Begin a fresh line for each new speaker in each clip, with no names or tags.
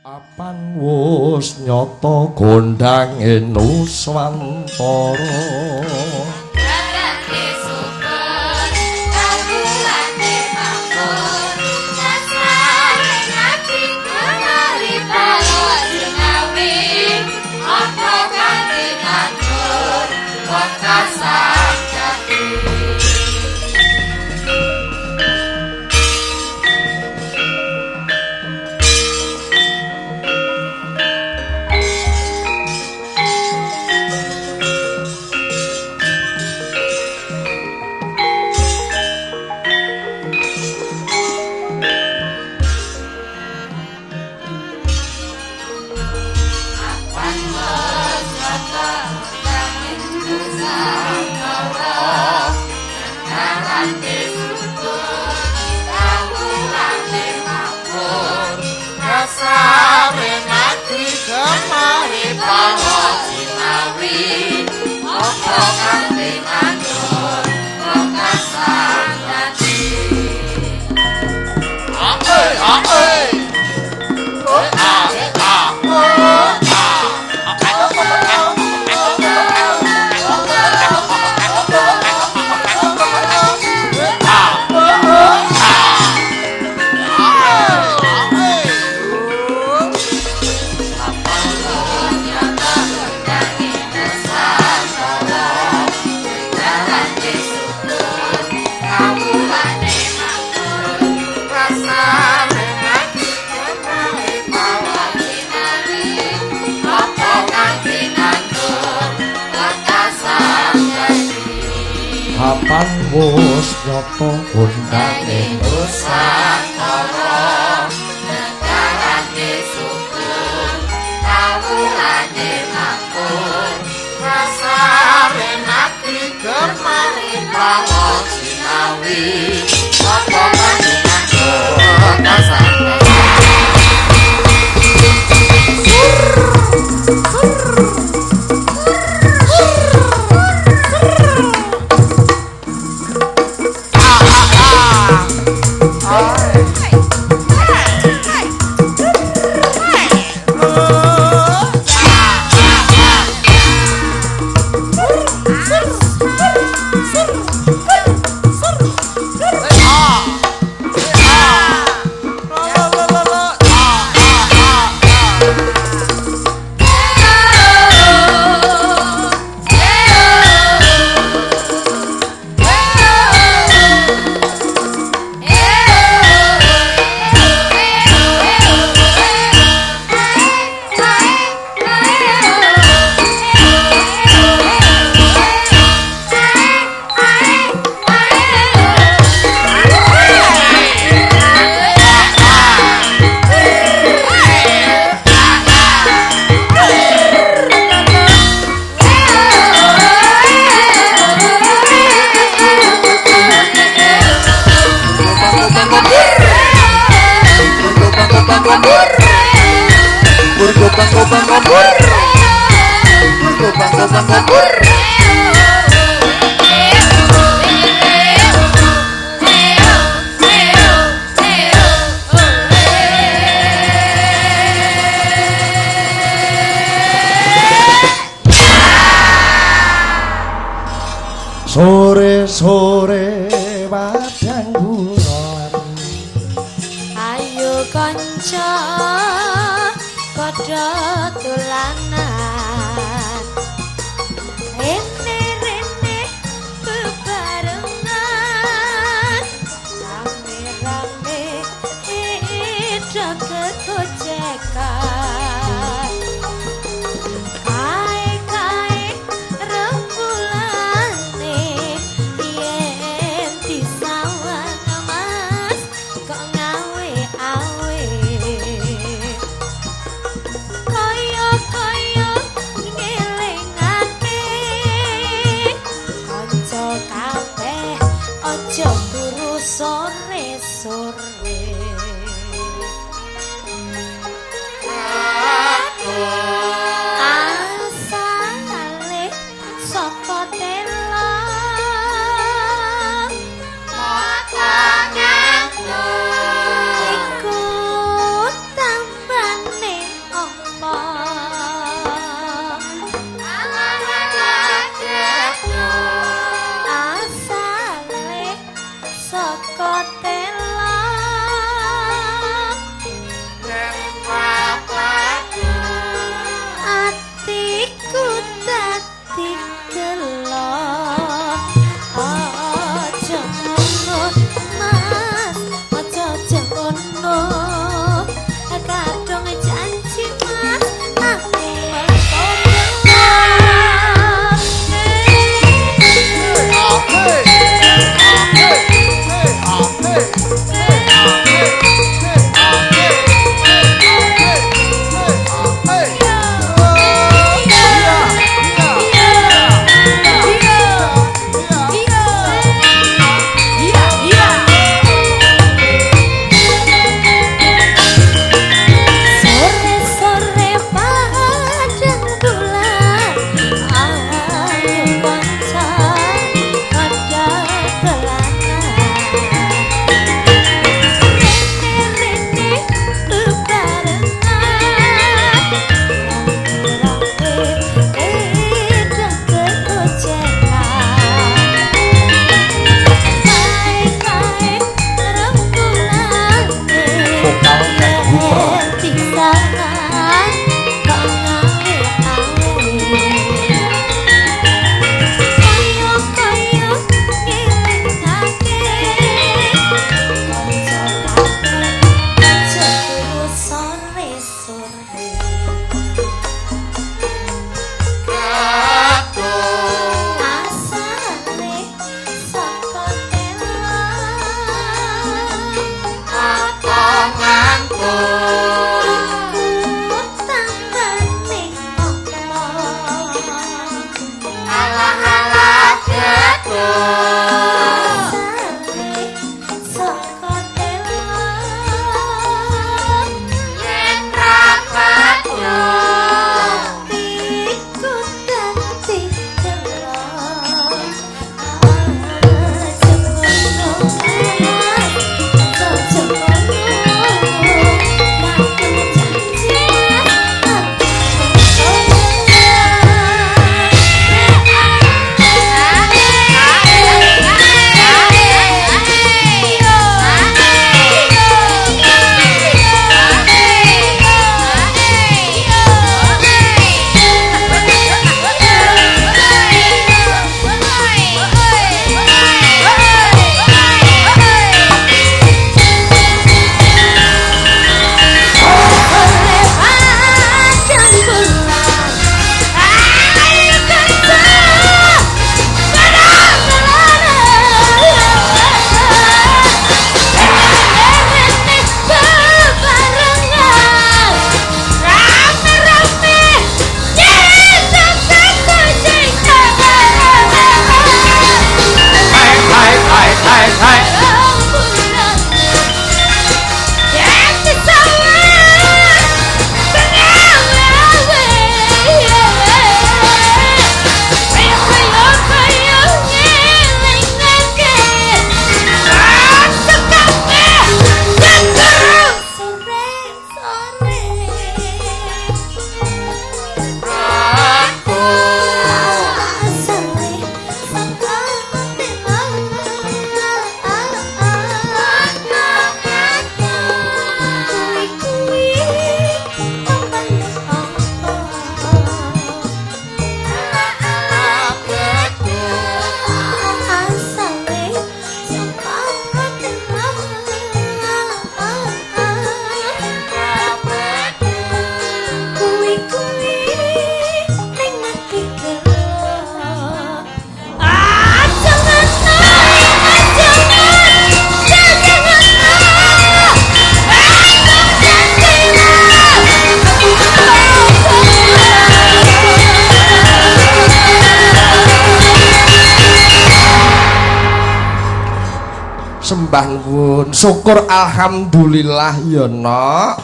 Papan wus nyata gondange Nuswantara. Papan wus nyata gondange
Nusantara, negarane sugeng, kawulane makmur, rasane mati gemari pawa jinawi, apa kang kasane.
Sore-sore padang bulan,
ayo kanca padha dolanan, rene-rene bebarengan, rame-rame do kegojekan. Kae-kae rembulane yen disawang mas kok ngawe-awe. Kaya-kaya
Sembah nuwun. Syukur alhamdulillah ya, Nok.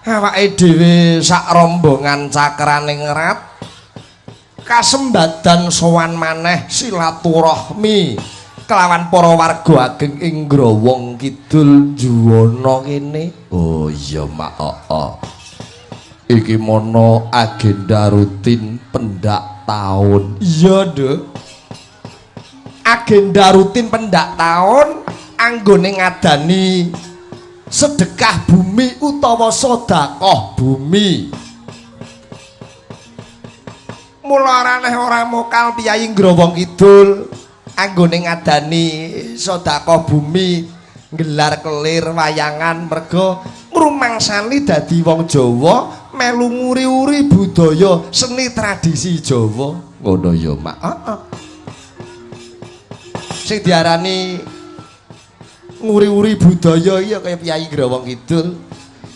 Awake dhewe sak rombongan Cakraningrat kasembadan sowan maneh silaturahmi kelawan para warga ageng ing Growong Kidul Juwana kene. Oh iya, Mak. Heeh. Iki mono agenda rutin pendak taun. Iya, Nduk. Agenda rutin pendak taun anggone ngadani sedekah bumi utawa sedekah bumi. Mula ora ora mokal piyayi Growong Kidul anggone ngadani sedekah bumi nggelar kelir wayangan merga ngrumangsani dadi wong Jawa melu nguri-uri budaya seni tradisi Jawa. Ngono ya, Mak. Heeh. Sing diarani nguri-uri budaya iya kaya piyayi Growong Kidul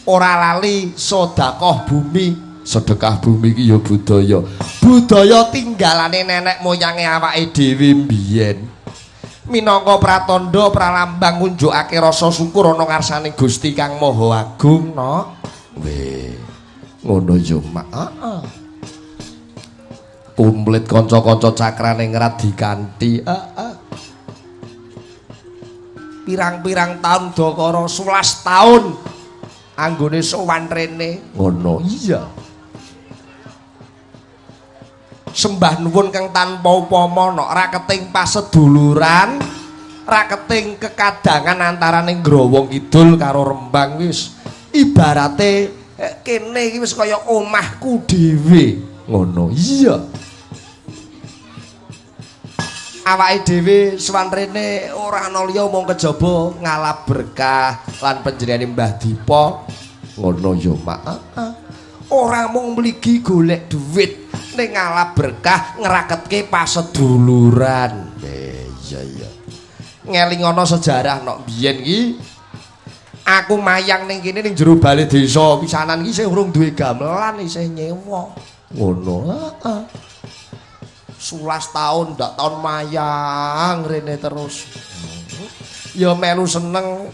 ora lali sedekah bumi. Sedekah bumi iki ya budaya. Budaya tinggalane nenek moyange awake dhewe mbiyen. Minangka pratandha pralambang ngunjukake rasa syukur ana ngarsane Gusti Kang Maha Agung, Nok. Weh. Ngono ya, Mak. Heeh. Komplit kanca-kanca Cakraningrat dikanthi. Heeh. Pirang-pirang taun dakara 11 taun anggone sowan rene. Ngono. Iya. Sembah nuwun kang tanpa upama, Nok, raketing paseduluran, raketing kekadangan antarane Growong Kidul karo Rembang wis ibarate kene iki wis kaya omahku dhewe. Ngono. Iya. Awake dhewe sowan rene ora ana liya mung kejaba ngalap berkah lan panjenengane Mbah Dipa. Ngono ya, Mak. Heeh. Ora mung mligi golek dhuwit, ning ngalap berkah ngraketke paseduluran. Iya iya. Ngelingono sejarah, Nok, biyen iki aku mayang ning kene ning jero bale desa pisanan iki isih urung duwe gamelan, isih nyewa. Ngono. Heeh. 11 tahun ndak tahun mayang rene terus. Ya melu seneng,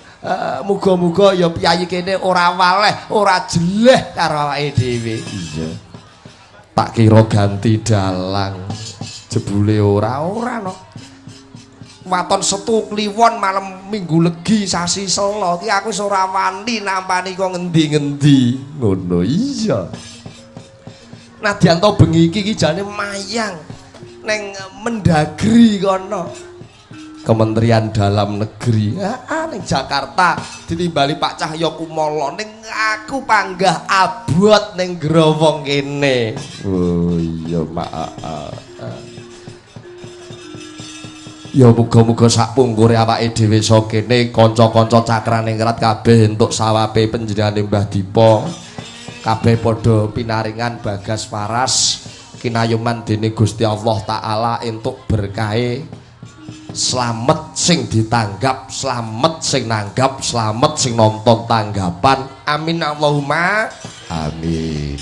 muga-muga ya piyayi kene ora waleh, ora jeleh karo awake dhewe. Iya. Tak kira ganti dalang. Jebule ora no. Waton Setu Kliwon malam Minggu Legi sasi Selo iki aku wis ora wani nampani kok ngendi-ngendi. Ngono iya. Nadyan to bengi iki jane mayang neng Mendagri kono. Kementerian Dalam Negeri. Heeh, ning Jakarta ditimbali Pak Cahyo Kumolo, ning aku panggah abot ning Growong kene. Oh iya, Mak. Ya muga-muga sak pungkure awake dhewe iso kene kanca-kanca Cakraningrat kabeh entuk sawabe panjenengane Mbah Dipa. Kabeh padha pinaringan bagas waras kinayuman dening Gusti Allah Taala entuk berkahe slamet sing ditanggap, slamet sing nanggap, slamet sing nonton tanggapan. Amin Allahumma amin.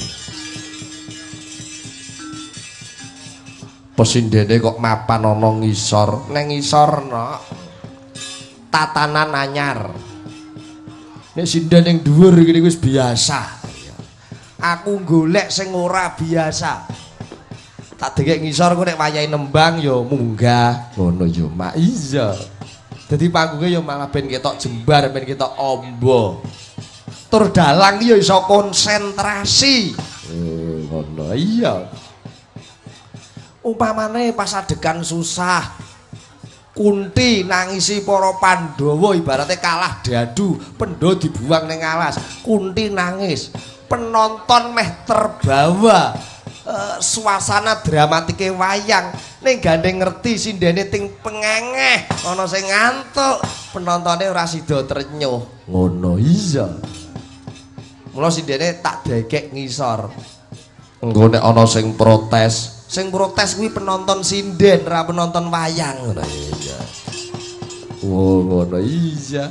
Pesindene kok mapan ana ngisor, neng ngisor nok tatanan anyar. Nek sinden ning dhuwur iki wis biasa. Aku golek sing ora biasa. Tak degek ngisor ku nek wayahe nembang ya munggah. Ngono ya, Mak. Iya. Dadi panggunge ya malah ben ketok jembar, ben ketok amba. Tur dalang ya iso konsentrasi. Ngono. Iya. Umpamane pas adegan susah, Kunti nangisi para Pandhawa ibarate kalah diadu, pendha dibuang ning alas, Kunti nangis, penonton meh terbawa suasana dramatike wayang, ning gandeng ngerti sindene ting pengengeh, ana sing ngantuk, penontone ora sida trenyuh. Ngono iya. Mula sindene tak dekek ngisor. Engko nek ana sing protes, sing protes kuwi penonton sinden, ora penonton wayang. Ngono iya. Oh, ngono iya.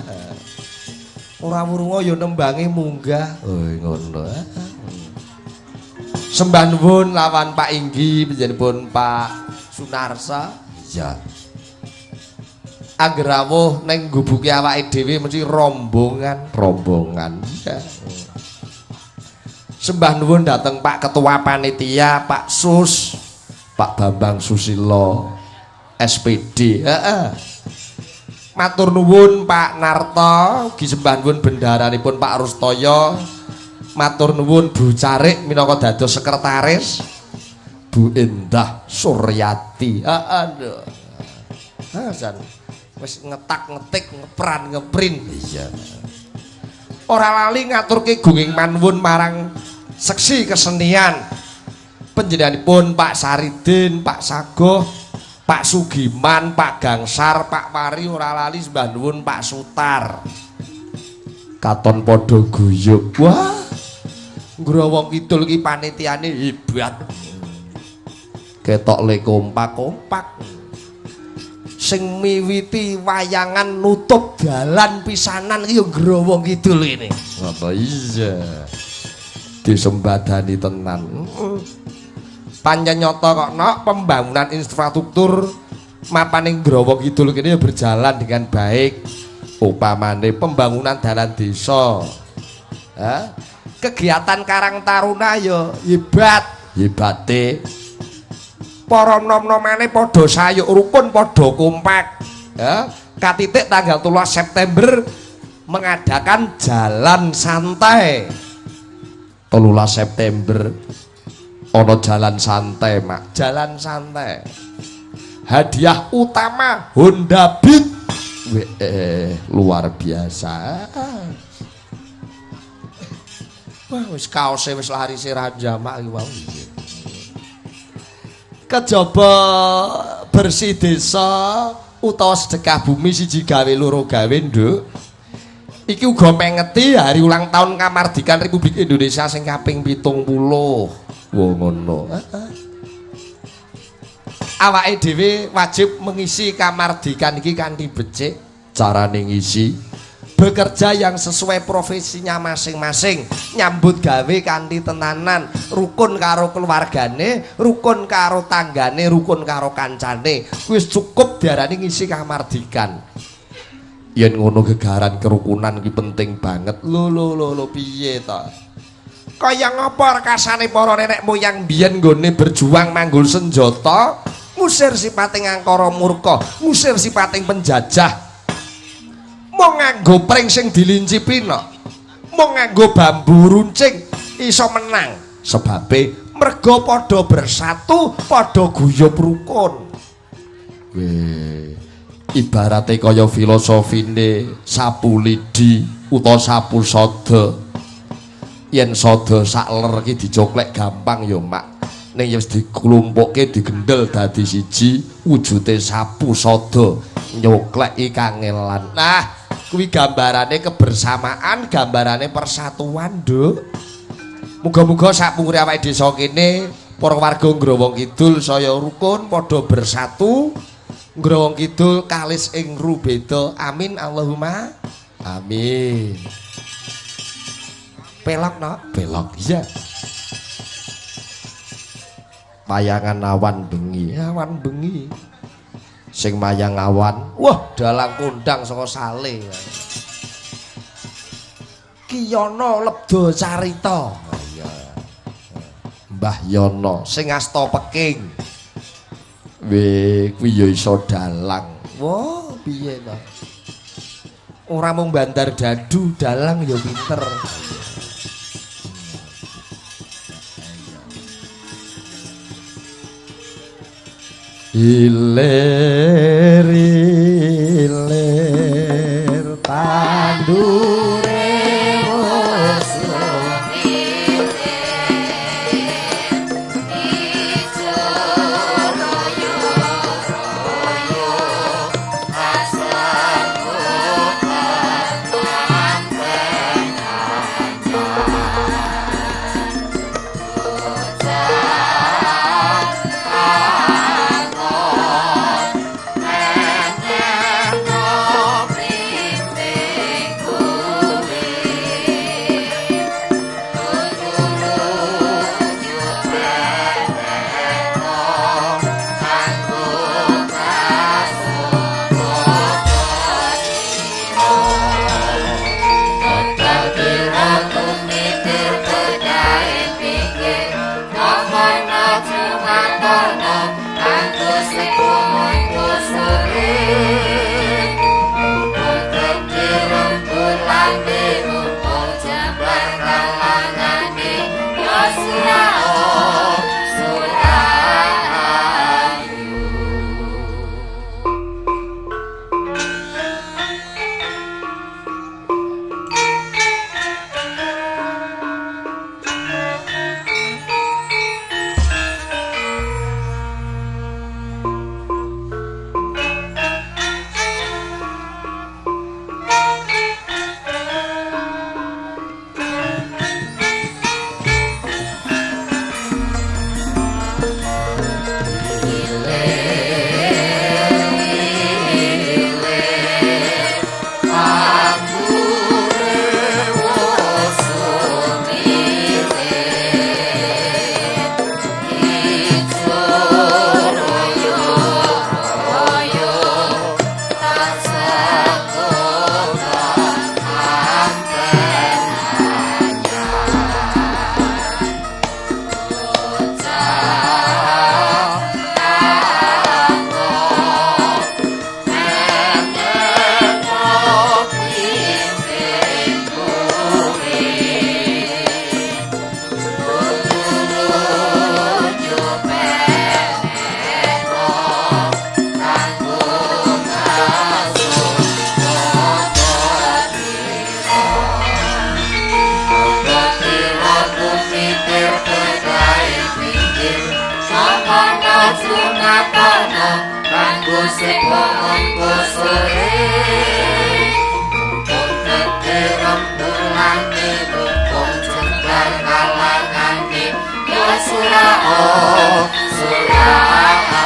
Ora wurunga ya nembange munggah. Oh, ngono. Sembah nuwun lawan Pak Inggi, panjenenganipun Pak Sunarsa. Iya. Angger rawuh ning gubuke awake dhewe mesti rombongan, rombongan. Iya. Sembah nuwun dhateng Pak Ketua Panitia, Pak Sus, Pak Bambang Susilo, SPD. Heeh. Matur nuwun Pak Narto, ugi sembah nuwun bendaranipun Pak Rustoyo. Matur nuwun Bu Carik minangka dados sekretaris. Bu Endah Suryati. Heeh lho. Ha jan wis ngetak-ngetik, ngepran ngeprin. Iya. Ora lali ngaturke gunging manuwun marang seksi kesenian. Panjenenganipun Pak Saridin, Pak Sagoh, Pak Sugiman, Pak Gangsar, Pak Wari, ora lali sembah nuwun Pak Sutar. Katon padha guyub. Wah. Ngrowong Kidul iki panitiane hebat. Ketok le kompak-kompak. Sing miwiti wayangan nutup dalan pisanan iki ya Ngrowong Kidul ini. Ngono iya. Disembadani tenan. Pancen nyata kok nok pembangunan infrastruktur mapaning Ngrowong Kidul kene ya berjalan dengan baik. Upamane pembangunan dalan desa. Ha? Kegiatan Karang Taruna ya hebat, hebate. Para nom-nomane padha sayuk rukun, padha kompak. Ya, katitik tanggal 13 September mengadakan jalan santai. 13 September ana jalan santai, Mak. Jalan santai. Hadiah utama Honda Beat. Luar biasa. Wah, wis kaose wis larise ra jamak iki wau. Kejaba bersih desa utawa sedekah bumi siji gawe loro gawe, Nduk. Iki uga mengeti hari ulang tahun kamardikan Republik Indonesia sing kaping 70. Wah ngono. Awake dhewe wajib mengisi kamardikan iki kanthi becik. Carane ngisi, bekerja yang sesuai profesinya masing-masing, nyambut gawe kanthi tenanan, rukun karo keluargane, rukun karo tanggane, rukun karo kancane. Wis cukup diarani ngisi kamardikan. Yen ngono gegaran kerukunan ki penting banget. Lho lho lho lho piye to? Kaya ngapa rekasane para nenek moyang biyen nggone berjuang manggul senjata, ngusir sipating angkara murka, ngusir sipating penjajah. Mung nganggo pring sing dilincipi no, mung nganggo bambu runcing iso menang. Sebabe merga padha bersatu, padha guyub rukun. Weh, ibarate kaya filosofine sapu lidi utawa sapu sada. Yen sada sak ler ki dicoklek gampang ya, Mak. Ning yen wis diklumpukke digendel dadi siji, wujude sapu sada nyokleki kangelan. Nah, kuwi gambarane kebersamaan, gambarane persatuan, Nduk. Muga-muga sak pungkure awake desa kene para warga Ngrowong Kidul saya rukun, padha bersatu. Ngrowong Kidul kalis ing rubeda. Amin Allahumma amin. Pelok no? Pelok iya. Wayangan awan bengi, awan bengi. Sing mayang awan, wah dalang kondang saka Sale. Kiyono Lebda Carita. Iya. Mbah Yono sing asta peking. Weh, kuwi ya iso dalang. Wah, piye to? Ora mung bandar dadu, dalang ya pinter. Ilir ilir tandure woso
Nganggo sego mengko sore mumpung gedhe rembulane mumpung jembar kalangane ya surao suraayu.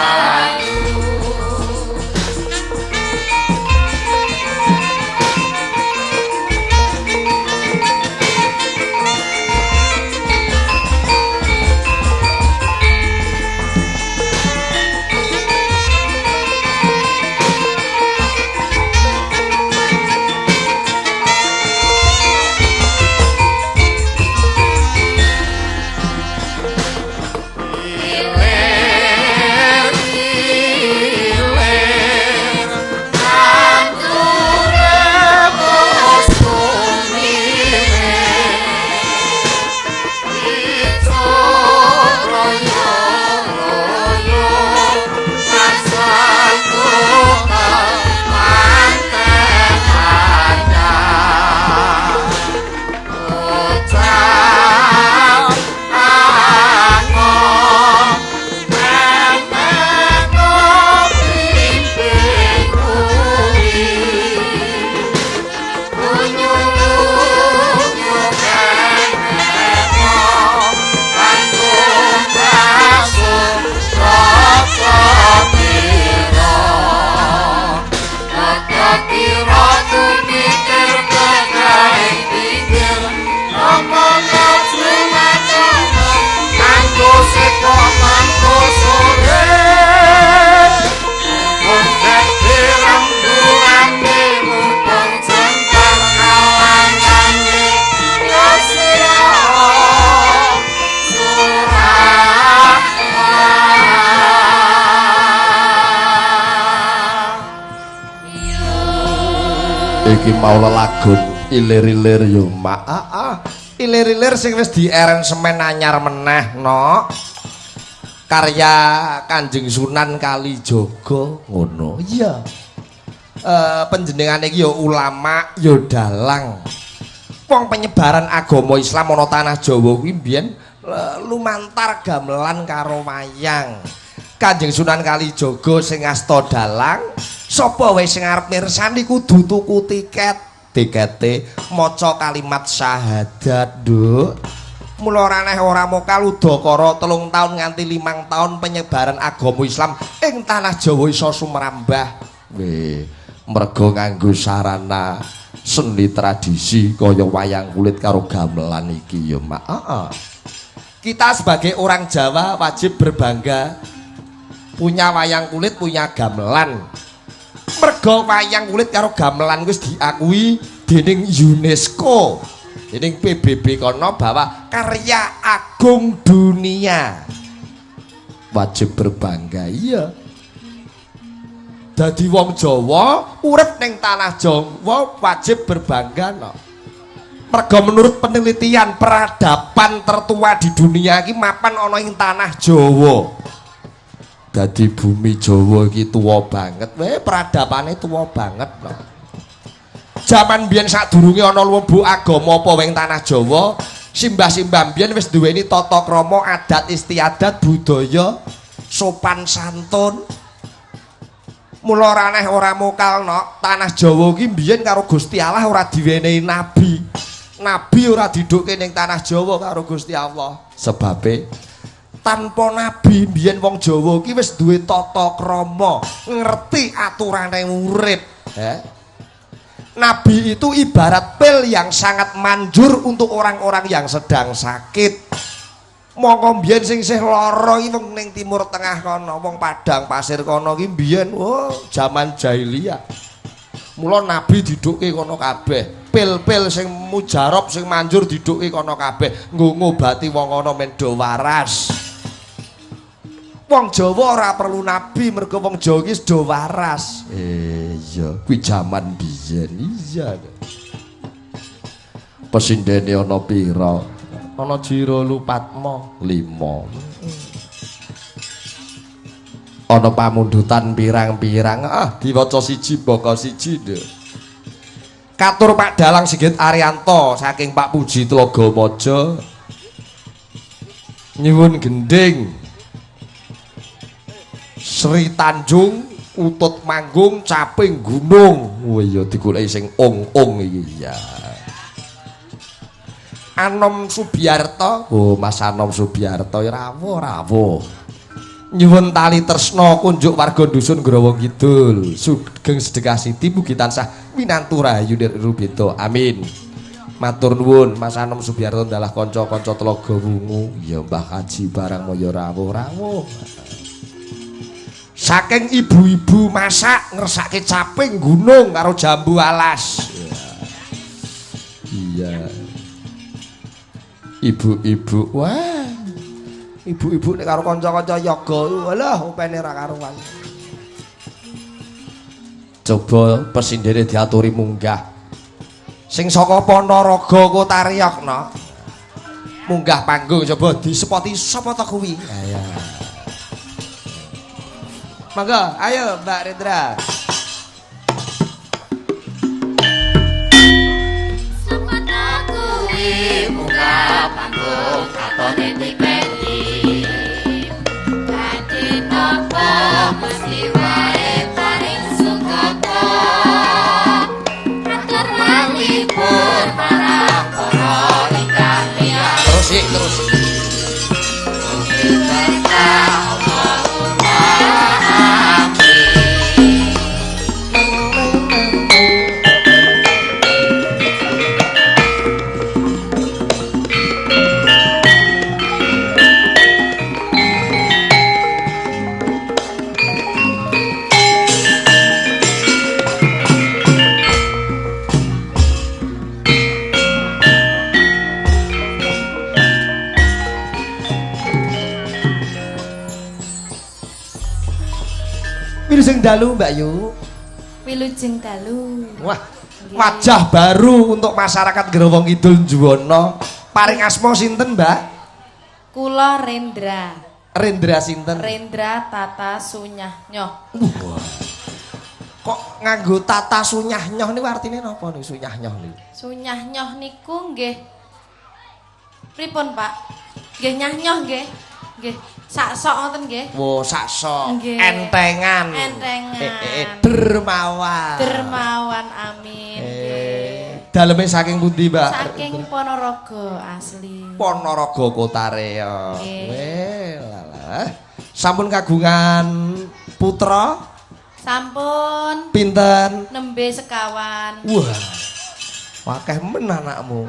Iki mau lelagon ilir-ilir yo mak. Ilir-ilir sing wis diaransemen anyar meneh no. Karya Kanjeng Sunan Kalijaga ngono. Iya. Panjenengane iki yo ulama, yo dalang. Wong penyebaran agama Islam ana tanah Jawa kuwi mbiyen lumantar gamelan karo wayang. Kanjeng Sunan Kalijaga sing asta dalang, sapa wae sing arep mirsani kudu tuku tiket. Tikete maca kalimat syahadat, Nduk. Mula ora aneh ora mokal udakara 3 tahun nganti 5 tahun penyebaran agama Islam ing tanah Jawa iso sumrambah. Weh, merga nganggo sarana seni tradisi kaya wayang kulit karo gamelan iki ya, Mak. Heeh. Kita sebagai orang Jawa wajib berbangga punya wayang kulit, punya gamelan. Merga wayang kulit karo gamelan wis diakui dening UNESCO, dening PBB kono bahwa karya agung dunia. Wajib berbangga, iya. Dadi wong Jawa urip ning tanah Jawa wajib berbangga no. Merga menurut penelitian peradaban tertua di dunia iki mapan ana ing tanah Jawa. Dadi bumi Jawa iki tuwa banget, weh peradabane tuwa banget no. Jaman biyen sadurunge ana luwembu agama apa wae ing tanah Jawa, simbah-simbah biyen wis duweni tata krama, adat istiadat, budaya, sopan santun. Mula ora aneh ora mokal no, tanah Jawa iki biyen karo Gusti Allah ora diwenehi nabi. Nabi ora didukke ning tanah Jawa karo Gusti Allah. Sebabe tanpa nabi biyen wong Jawa iki wis duwe tata krama, ngerti aturane urip. Nabi itu ibarat pil yang sangat manjur untuk orang-orang yang sedang sakit. Mongko biyen sing isih lara iki wong ning Timur Tengah kono, wong Padang Pasir kono iki biyen oh jaman jahiliyah. Mula nabi didukke kono kabeh. Pil-pil sing mujarab sing manjur didukke kono kabeh nggo ngobati wong kono men do waras. Wong Jawa ora perlu nabi mergo wong Jawa iki wis do waras. Iya, kuwi jaman biyen. Iya. Pesindene ana pira? Ana Jiro Lupatma 5. Ana pamundutan pirang-pirang. Ah, diwaca siji baka siji, Nduk. Katur Pak Dalang Sigit Arianto saking Pak Puji Tlogomojo. Nyuwun gending Sri Tanjung Utut manggung caping gunung. Oh iya digoleki sing ong-ong iki ya. Anom Subiarto. Oh, Mas Anom Subiarto ya rawuh-rawuh. Nyuwun tali tresna kunjuk warga dusun Growong Kidul. Sugeng sedekah siti mugi tansah winantu rahayu nirubeda. Amin. Matur nuwun Mas Anom Subiarto dalah kanca-kanca Tlaga Wungu. Ya Mbah Haji barang moyo rawuh-rawuh. Saking ibu-ibu masak ngersake caping gunung karo jambu alas. Iya. Ibu-ibu, wah. Ibu-ibu nek karo kanca-kanca yoga, alah opene ra karuan. Coba pesindene diaturi munggah. Sing saka Ponorogo Kotariyokno. Munggah panggung coba disepoti sapa ta kuwi? Ayo. Monggo, ayo Mbak Rendra.
Sapa ta kuwi munggah panggung katone dipeni. Dadi napa mesti wae paring sukata. Atur malipur marang para ingkang miyarsa.
Terus sik, terus.
Mugi berkah Allahumma amin.
Wilujeng dalu Mbak Yu.
Wilujeng dalu.
Wah, wajah baru untuk masyarakat Growong Kidul Juwono. Paring asma sinten, Mbak?
Kula Rendra.
Rendra sinten?
Rendra Tata Sunyah Nyoh.
Wah. Kok nganggo tata sunyah nyoh niku artine napa niku sunyah nyoh niku?
Sunyah nyoh niku nggih. Pripun, Pak? Nggih nyah nyoh nggih. Nggih, sak-sok ngoten nggih.
Wo, sak-sok.
Entengan.
Entengan. Dermawan.
Dermawan, amin.
Daleme saking pundi, Mbak?
Saking Ponorogo asli.
Ponorogo Kotarea. Weh, lalah. Sampun kagungan putra?
Sampun.
Pinten?
Nembe sekawan.
Wah. Wakeh men anakmu.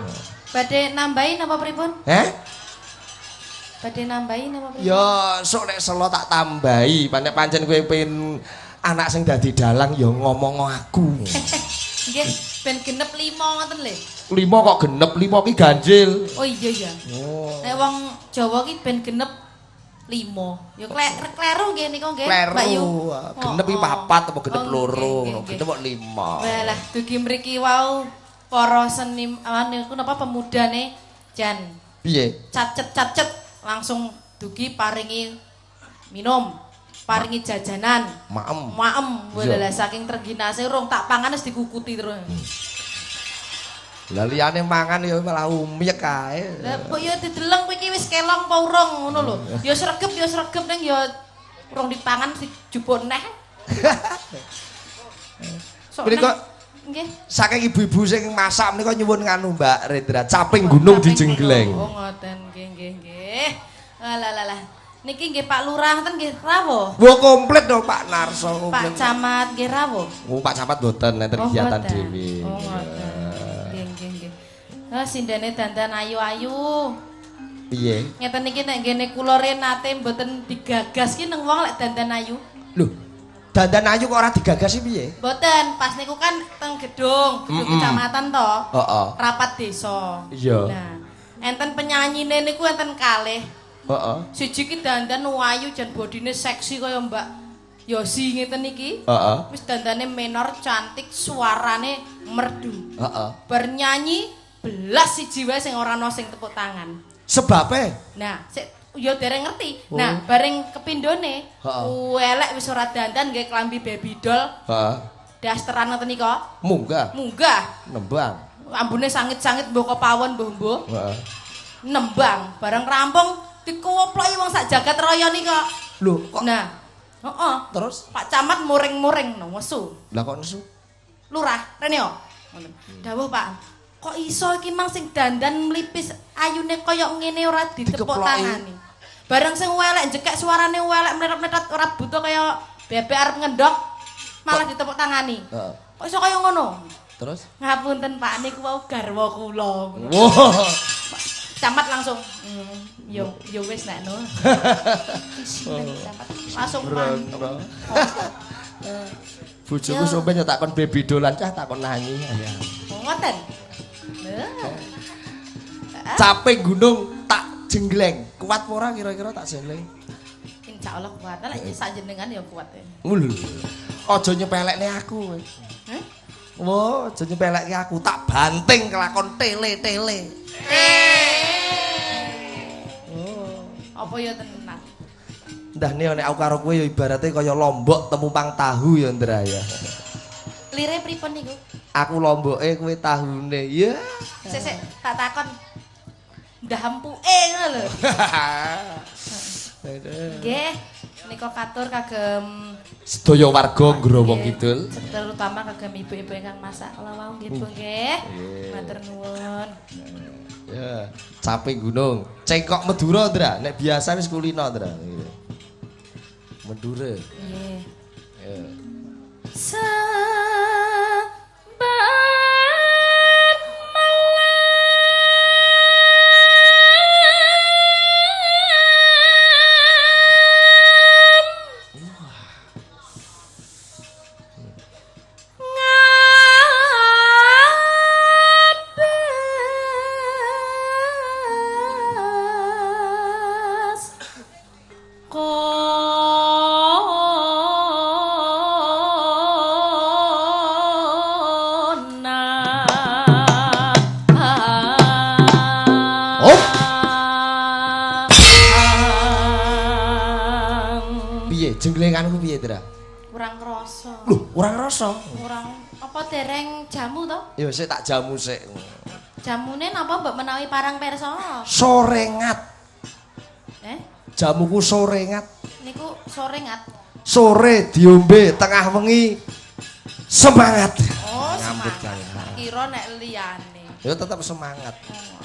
Badhe nambahi napa pripun?
Heh?
Badhe nambahi napa pripun?
Ya, sok nek selo tak tambahi. Pancen pancen kowe pengen anak sing dadi dalang ya ngomong aku.
Nggih, ben genep 5 ngoten lho.
5 kok genep, 5 ki ganjil.
Oh iya ya.
Oh.
Nek wong Jawa ki ben genep 5. Ya kleru nggih niku nggih, Mbak Yu.
Genep ki 4 apa genep 2, genep kok 5.
Walah, dugi mriki wau para seniman niku napa pemudane jan.
Piye?
Cacet-cacet langsung dugi paringi minum, paringi jajanan,
maem.
Maem walah saking terginase urung tak pangan wis dikukuti terus.
Lah liyane mangan ya malah umyek kae.
Lah kok ya dideleng kowe iki wis kelong apa urung ngono lho. Ya sregep ning ya urung dipangan dijupuk neh.
Menika
nggih.
Saking ibu-ibu sing masak menika nyuwun nganu Mbak Rendra, caping gunung dijenggleng.
Oh ngoten nggih nggih nggih. Alah lah lah. Niki nggih Pak Lurah ngoten nggih rawuh.
Wah komplit dong Pak Narso komplit.
Pak Camat nggih rawuh.
Oh Pak Camat mboten enten kegiatan dhewe.
Oh ngoten. Nggih nggih nggih. Ah sindene dandan ayu-ayu.
Piye?
Ngeten niki nek nggene kula renate mboten digagas ki nang wong lek dandan ayu.
Lho, dandan ayu kok ora digagas iki piye?
Mboten, pas niku kan teng gedung, gedung kecamatan to.
Heeh.
Rapat desa.
Iya.
Nah, enten penyanyine niku enten kalih.
Heeh.
Siji ki dandan ayu jan bodine seksi kaya Mbak Yosi ngeten iki.
Heeh.
Wis dandane menor, cantik, suarane merdu.
Heeh.
Bernyanyi belas siji wae sing ora ana sing tepuk tangan.
Sebabe?
Nah, sik ya dereng ngerti. Oh. Nah, bareng kepindhone, elek wis ora dandan nggih klambi baby doll.
Heeh.
Dasteran ngoten nika.
Munggah.
Munggah.
Nembang.
Ambune sangit-sangit mbok pawon mbuh-mbuh.
Heeh.
Nembang, bareng rampung dikoploki wong sak jagat raya nika.
Lho, kok
Nah, Heeh.
Terus
Pak Camat muring-muring no nesu.
Lah kok nesu?
Lurah, rene yo. Ngoten. Dawuh Pak, kok iso iki mang sing dandan mlipis ayune kaya ngene ora ditepuk tangani. Bareng sing welek jekek suarane welek mlethet-mlethet ora buta kaya bebek arep ngendhok malah ditepuk tangani.
Heeh.
Kok iso kaya ngono?
Terus?
Ngapunten Pak, niku wau garwa kula.
Wah.
Camat langsung, yo yo wis nek no. Langsung mantuk.
Bojoku sampe yo takon baby dolan cah takon nyanyi. Ya.
Ngoten.
Caping gunung tak jenggleng. Kuat ora kira-kira tak jenggleng?
Insyaallah kuat. Nek sak jenengan ya kuat.
Lho. Aja nyepelekne aku kowe.
Heh?
Wah, aja nyepelekke aku, tak banting kelakon tele-tele.
Oh. Apa ya tenan?
Ndahne nek aku karo kowe ya ibarate kaya lombok temu pang tahu ya Ndra ya.
Lire pripun niku?
Aku lomboke kowe tahune. Ya.
Sik sik tak takon. Ndah empuke ngono lho. Nggih, nika katur kagem
sedaya warga Growong Kidul,
terutama kagem ibu-ibu ingkang masak kala wau nggih Bu nggih. Matur nuwun.
Ya, caping gunung, cengkok Madura Ndra, nek biasa wis kulino Ndra. Madura.
Nggih.
Ya. Jenglenganku piye, Dra?
Kurang rasa.
Loh, kurang rasa.
Kurang apa dereng jamu to?
Ya sik tak jamu sik.
Jamune napa mbok menawi parang persa?
Sorengat.
Eh?
Jamuku sorengat.
Niku sorengat.
Sore diombe, tengah wengi semangat.
Oh, semangat. Kira nek liyane.
Ya tetep semangat.
Oh.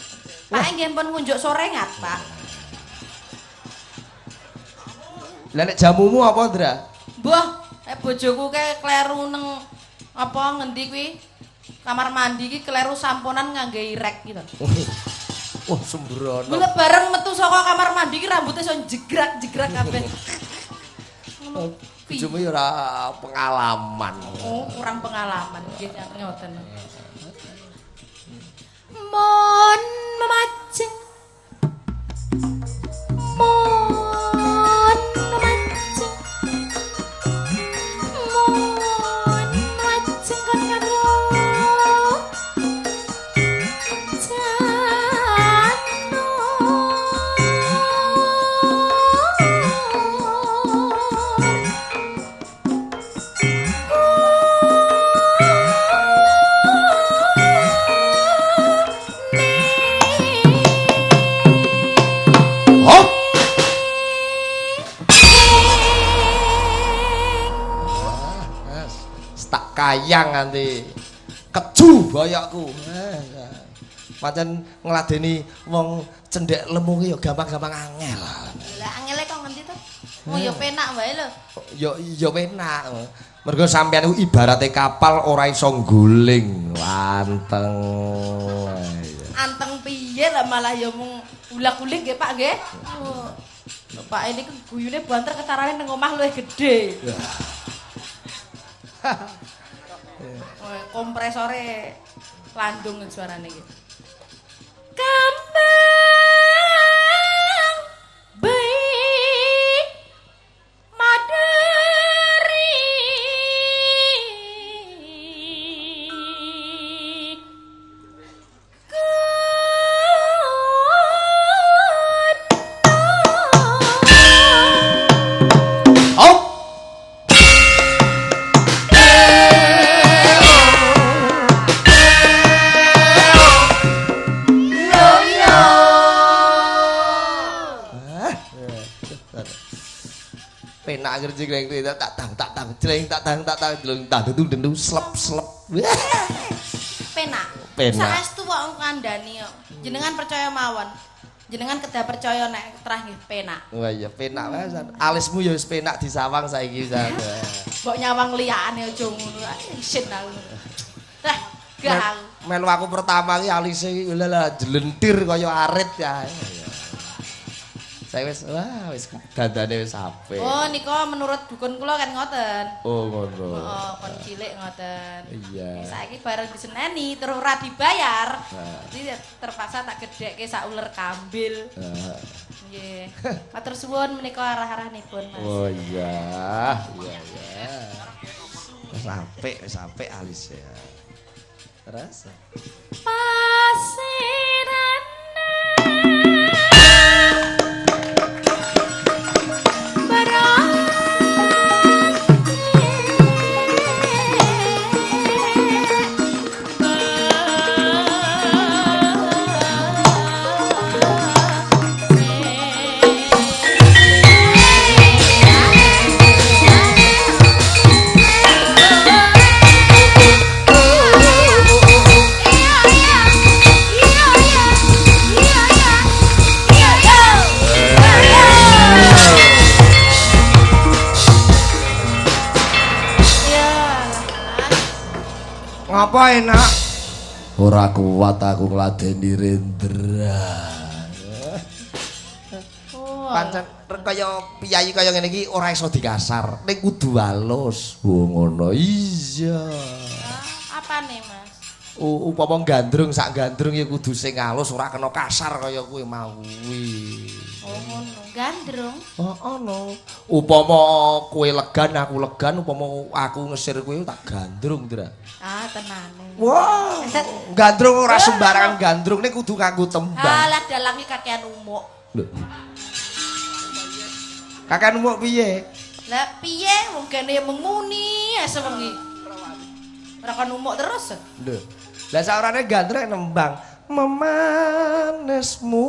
Pak nggih pun ngunjuk sorengat, Pak.
Lah nek jamumu apa, Ndra?
Mbah, nek bojoku kae kleru neng apa ngendi kuwi? Kamar mandi iki kleru samponan ngangge irek gitu.
Wah, sembrono.
Mula bareng metu saka kamar mandi iki rambutnya iso jegrak-jegrak kabeh.
Bojomu ya ora pengalaman.
Oh, kurang pengalaman nggih ngoten. Mon memajeng. Mon memajeng. Mon memajeng kon karo
Kayang nganti keju boyokku. Pancen ngladeni wong cendhek lemu ki ya gampang-gampang angel.
Lah angele kok ngendi to? Oh ya penak wae lho.
Ya ya penak. Mergo sampeyan iku ibarate kapal ora iso ngguling, anteng.
Anteng piye lah malah ya mung ulak-ulik nggih Pak nggih. Oh. Pak ini guyune banter ketarane nang omah luwih gedhe. Kompresore landung suarane iki. Kambang baik madari
Oh. Penak ngerti jreng tak tang jreng tak tang jreng tak dendu slep-slep.
Penak.
Penak.
Saestu kok ngandani kok. Jenengan percaya mawon. Jenengan kedah percaya nek terah nggih penak.
Wah iya penak wae. Alismu ya wis penak disawang saiki wis.
Mbok nyawang liyane aja ngono. Isin aku. Lah, gak aku.
Melu aku pertama iki alise iki lha jelentir kaya arit ya. Saya wis wah wis dandane wis apik.
Oh nika menurut dukun kula kan ngoten.
Oh ngono.
Heeh, kon cilik ngoten.
Iya.
Saiki bareng diseneni terus ora dibayar. Jadi terpaksa tak gedhekke sak uler kambil. Nggih. Matur suwun menika arah-arahnipun, Mas.
Oh iya, iya iya. Wis apik alise. Terus
pasiran
Apa enak? Ora kuat aku ngladeni Rendra.
Oh,
pancen kaya piyayi kaya ngene iki ora iso dikasar, ning kudu halus. Oh ngono. Iya.
Apane, Mas?
Upama gandrung sak gandrung ya kudu sing halus, ora kena kasar kaya kuwi mau kuwi.
Oh ngono, gandrung.
Heeh no. Upama kowe legan aku legan, upama aku ngesir kowe tak gandrung, Dra.
Ah, tenane.
Wah, gandrung ora sembarangan gandrung ning kudu nganggo tembang.
Alah dalange kakean umuk.
Lho. Kakean umuk piye?
Lah piye wong kene menguni ya sewengi. Ora kon umuk terus.
Lho. Lah saorane gandrung nembang memanesmu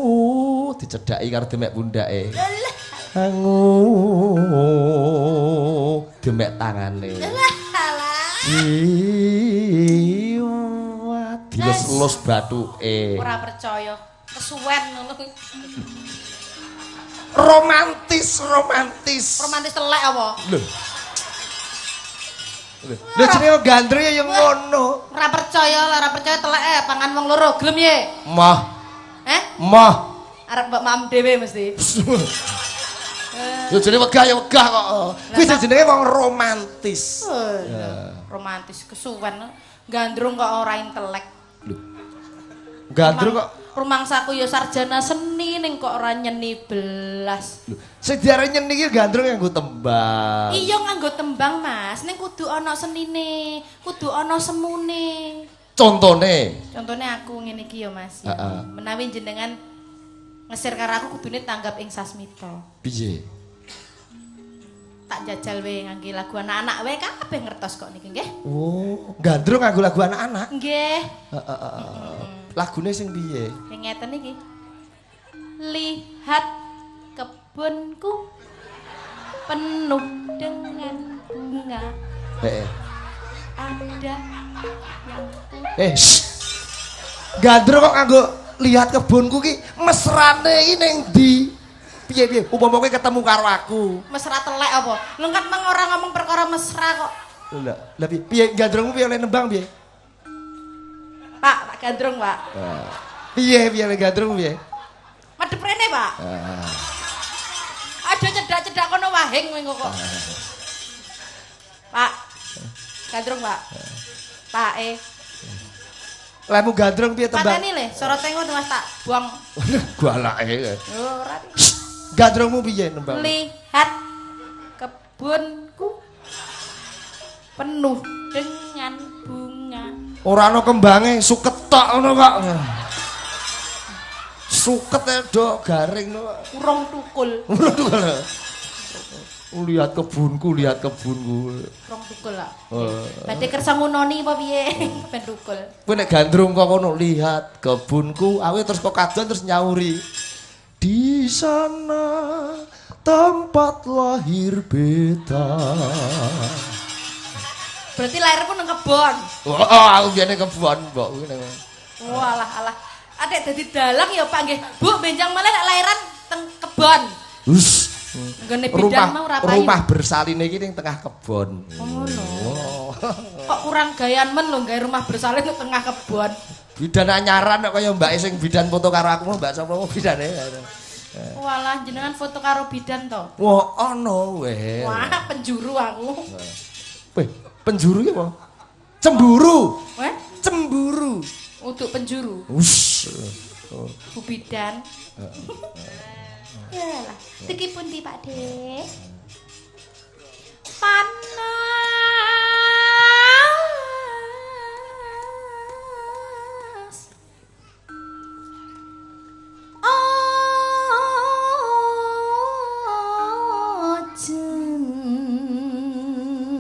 dicedhaki karo demek pundhake.
Lah
angu demek tangane.
Lah alah.
Jiwa dilus-lus bathuke.
Ora percaya, kesuwen ngono.
Romantis, romantis.
Romantis telek apa?
Lho. Lho jenenge gandrung ya ngono.
Ora percaya, ora percaya teleke pangan wong loro, gelem ye?
Mah.
Eh?
Mah.
Arep mbok mam dhewe mesti.
Yo jenenge wegah ya wegah kok. Kuwi jenenge wong romantis.
Romantis kesuwen. Gandrung kok ora intelek.
Lho. Gandrung kok
rumangsaku ya sarjana seni ning kok ora nyeni belas.
Lho, sing diarani nyeni iki gandrung nganggo tembang.
Iya nganggo tembang, Mas. Ning kudu ana senine, kudu ana semune.
Contone?
Contone aku ngene iki ya, Mas. Menawi jenengan ngesir karo aku kudune tanggap ing sasmita.
Piye?
Tak jajal wae ngangge lagu anak-anak wae kabeh ngertos kok niki nggih.
Oh, gandrung nganggo lagu anak-anak?
Nggih.
Heeh. Lagune sing piye?
Sing ngeten iki. Lihat kebunku penuh dengan bunga.
Heeh.
Ada yang
Gandrung kok nganggo lihat kebunku ki mesrane iki ning ndi? Piye-piye upama kowe ketemu karo aku.
Mesra telek apa? Lho kan mang ora ngomong perkara mesra kok.
Lho, lha piye gandrungmu piye oleh nembang piye?
Pak, Pak Gandrung, Pak.
Piye piye gandrung piye?
Madhep rene, Pak. Aja cedak-cedak kono wahing kowe kok. Pak. Gandrung, Pak. Pak e.
Lemu gandrung piye tembang?
Pateni le, sorote ngono Mas tak buang.
Galake.
Ora.
Gandrungmu piye nembang?
Lihat kebunku penuh dengan bunga.
Ora ana kembange, suket tok ngono kok. Suket do garing kok.
Urung tukul.
Urung tukul. Lihat kebunku, lihat kebunku.
Urung tukul lho. Badhe kersa ngunoni apa piye? Ben tukul.
Kowe nek gandrung kok ngono, lihat kebunku, awe terus kok kadon terus nyauri. Di sana Tempat lahir beta.
Berarti lahir pun nang kebon.
Oh, aku biyen kebon, mbok kuwi nang.
Walah alah. Adek dadi dalang ya Pak nggih. Bu, benjang malah nek lahiran teng kebon.
Hus.
Nggone bidan mau ora payu.
Rumah bersalin iki ning tengah kebon.
Oh, ngono.
Oh.
Kok kurang gayan men lho gawe rumah bersalin nang tengah kebon.
Bidan anyaran kok kaya mbake sing bidan foto karo aku mau mbak sapa bidane.
Walah jenengan foto karo bidan to.
Wah, ana weh.
Wah, penjuru aku.
Weh, penjuru ki apa? Cemburu.
Weh,
Cemburu.
untuk penjuru.
Wus.
Bu bidan. Yalah, tiki pundi Pak De? Panas.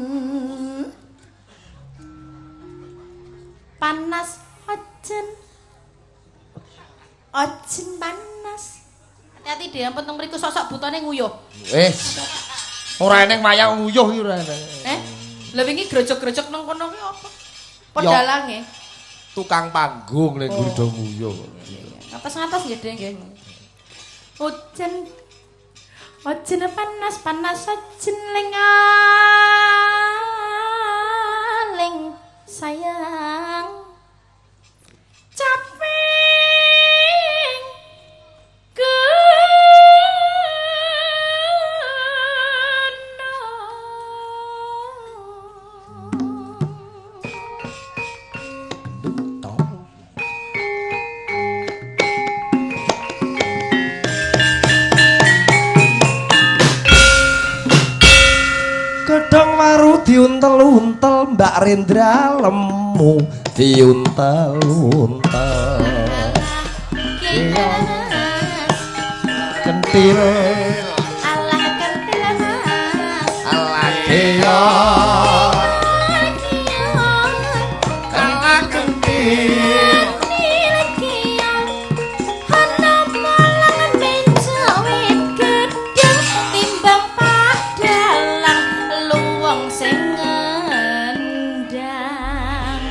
Ojen. Panas ojen. Ojen panas. Hati-hati deh, ampun teng mriku sosok butone nguyuh.
Wis. Ora eneng wayang nguyuh iki ora eneng.
Eh, lha wingi grojok-grojok nang kono ki apa?
Ya.
Pedalange.
Tukang panggung ning
Oh.
mburi do nguyuh.
Ngatos-ngatos nggih, Dek nggih. Ojen ojen panas panas ojen ling sayang. Caping kena.
Gedhong waru diuntel-untel Mbak Rendra lemu diuntel-untel. Kentil
Alah kentil mas.
ala keyo. Ala kentil.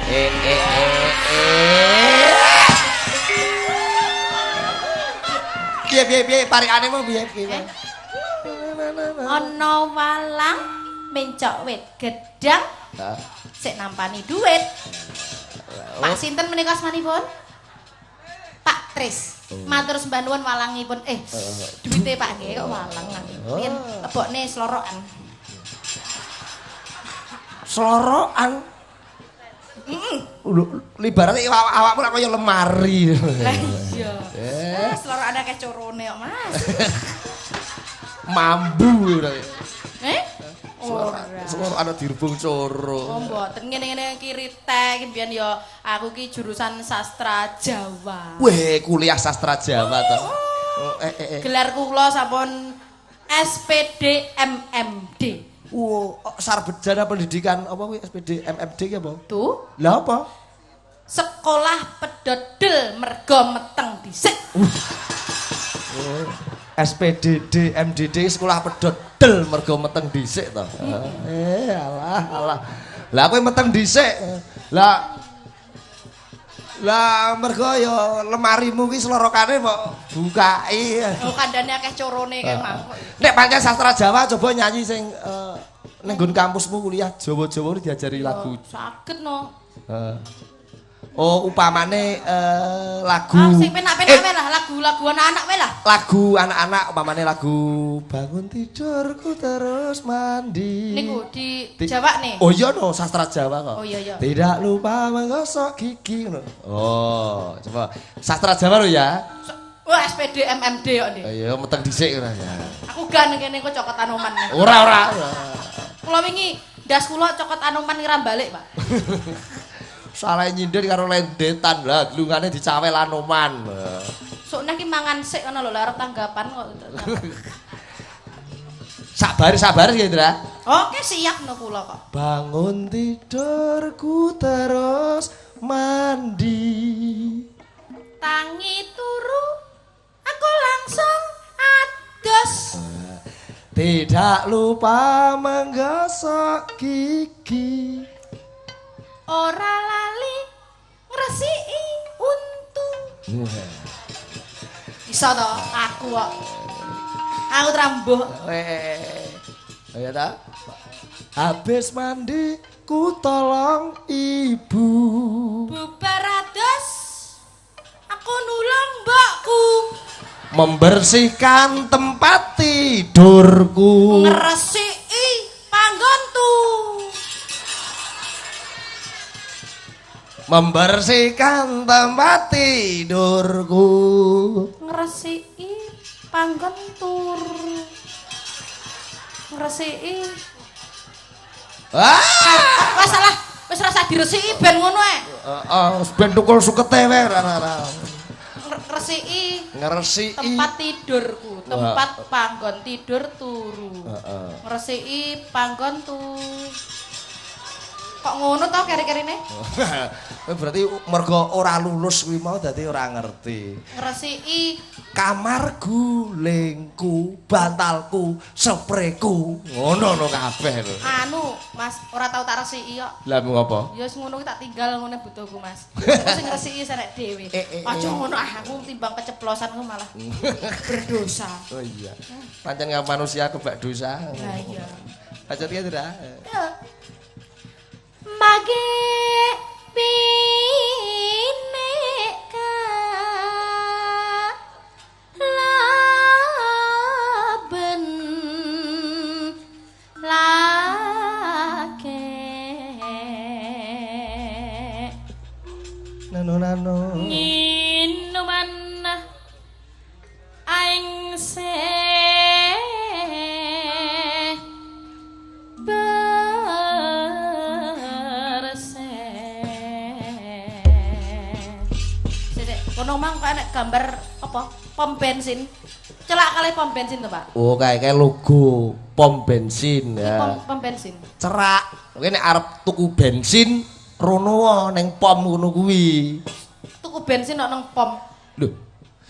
Eh eh eh eh. Piye piye piye parikane mau piye piye.
Ana walang mencok wit gedang
Nah,
sik nampani duit. Pak sinten menika asmanipun? Pak Tris. Matur sembah nuwun walangipun. Duwite Pak nggih kok walang. Riyen lebokne slorokan.
Slorokan. Lho, ibarate awakmu lak kaya lemari.
Lah iya. Ah, slorokan akeh corone kok, Mas.
Mambu ora.
Eh? Ora.
Slorokan dirubung coro.
Oh mboten ngene-ngene kiri tek mbiyen ya aku ki jurusan sastra Jawa.
Weh, kuliah sastra Jawa to. Oh,
Gelar kula sampun SPD MMD.
Wo, sarjana pendidikan apa kuwi SPD MMD ki apa?
Tuh,
Lah apa?
sekolah pedodel mergo meteng dhisik.
SPDD MDD sekolah pedodel mergo meteng dhisik to. Alah alah. Lah kowe meteng dhisik. Lah lah mergo ya lemarimu ki slorokane mbok bukai.
Oh kandhane akeh corone kae mangkok.
Nek pancen sastra Jawa coba nyanyi sing ning nggon kampusmu kuliah Jawa-Jawa diajari lagu.
Saged no.
Oh, upamane lagu.
Ah, sing penak-penak wae lah, lagu-lagu anak-anak wae lah.
Lagu anak-anak upamane lagu bangun tidurku terus mandi.
Niku di Jawa nih.
Oh iya no, sastra Jawa kok.
Oh iya iya.
Tidak lupa menggosok gigi ngono. Oh, coba sastra Jawa lho ya.
Wah, SPD MMD kok nih.
Iya, meteng dhisik ngono ya.
Aku gak nang kene kok cokot anoman.
Ora ora.
Kula wingi ndas kula cokot anoman ngira balik, Pak.
Salah nyindir karo lendetan lah, glungane dicawel anoman.
Sokne ki mangan sik ngono lho, arep tanggapan kok.
Sabar-sabar ya, Indra.
Oke, siap no kula kok.
Bangun tidurku terus mandi.
Tangi turu aku langsung adus.
Tidak lupa menggosok gigi.
Ora lali ngresiki untu. Iso to aku kok. Aku trambuh.
Ya ta? Habis mandi ku tolong ibu.
Bubar ados aku nulung mbokku.
Membersihkan tempat tidurku.
Ngresiki panggonku.
Membersihkan tempat tidurku.
Ngresiki panggon turu. Ngresiki.
Ah!
Wes salah, wis rasa diresiki ben ngono ae.
Heeh, ben tukul sukete wae ora.
Ngresiki
Ngresiki
tempat tidurku, tempat panggon tidur turu.
Heeh.
Ngresiki panggon turu. Kok ngono to keri-kerine?
Berarti mergo ora lulus kuwi mau dadi ora ngerti.
Ngresiki
kamar gulingku, bantalku, spreku. Ngono no kabeh lho.
Anu, Mas, ora tau tak resiki kok.
Lah ngopo?
Ya wis ngono kuwi tak tinggal ngene butuhku, Mas. Aku sing ngresiki serek dhewe. Aja ngono ah, aku timbang keceplosan ku malah berdosa.
Oh iya. Pancen manusia kebak dosa.
Lah iya.
Pancen ki ora.
Ya. Mage bineka laben lake
nano nano
nginuman aing se kono mang kok enek gambar apa? Pom bensin. Celak kali pom bensin to, Pak.
Oh, kayak logo pom bensin ya.
Pom bensin.
Cerak. Kowe nek arep tuku bensin rono ning pom ngono kuwi.
Tuku bensin kok nang pom.
Lho.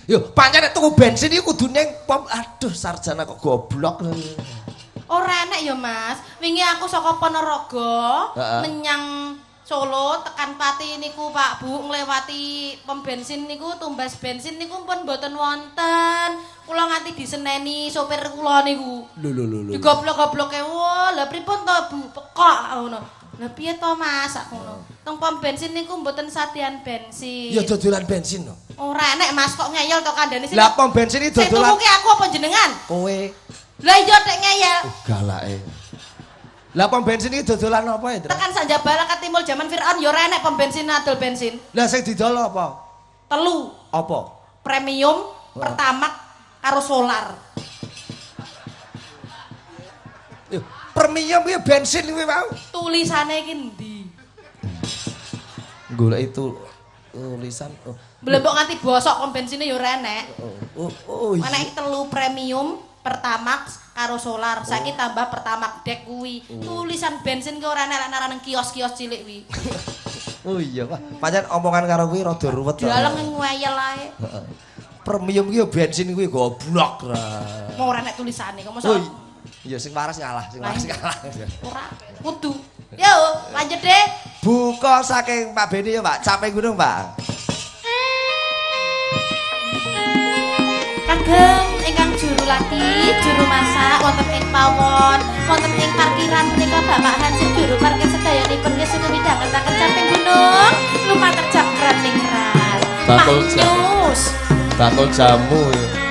Yo, pancen nek tuku bensin iki kudu ning pom. Aduh, sarjana kok goblok.
Ora enek ya, Mas. Wingi aku saka Ponorogo menyang Solo tekan Pati niku Pak Bu nglewati pom bensin niku tumbas bensin niku pun mboten wonten. Kula nganti diseneni sopir kula niku.
Lho lho lho.
Digoblok-gobloke. Wah, lha pripun to Bu? Pekok ngono. Lha piye to Mas sak ngono. Teng pom bensin niku mboten sadian bensin.
Ya dodolan bensin to.
Ora enek Mas kok ngeyel to kandhane sing.
Lah pom bensin iki dodolan.
Sing tuku ki aku apa jenengan?
Kowe.
Lah iya tek ngeyel.
Oh, galake. Lah pom bensin iki dodolan apa ya, Dra?
Tekan Sanjabala ketimul jaman Fir'aun ya ora enek pom bensin adol bensin.
Lah sing didol apa?
Telu.
Apa?
Premium, Pertamax karo solar.
Yo, premium kuwi bensin kuwi mau.
Tulisane iki endi?
Golek itu tulisan. Oh.
Blembok nganti bosok pom bensine ya ora enek.
Oh.
Enek telu premium, Pertamax karo solar. Saiki tambah Pertamax dek kuwi. Tulisan bensin ki ora enek lek nang kios-kios cilik kuwi.
Oh iya, Pak. Pancen omongan karo kuwi rada ruwet.
Dalem ngeyel ae.
Heeh. Premium ki ya bensin kuwi goblok ra.
Mau ora enek tulisane kok mosok.
Iya sing waras ngalah, sing waras ngalah.
Ora kudu. Yo, lanjut deh.
Buka saking Pak Beni ya, Pak. Capek gunung, Pak.
Kagem ingkang juru latih, juru masak wonten ing pawon, wonten ing parkiran menika Bapak Hansip juru parkir sedayanipun nggih sugeng midhangetaken Caping Gunung lumantar jam ningrat.
Bakul
jamu.
Bakul jamu ya.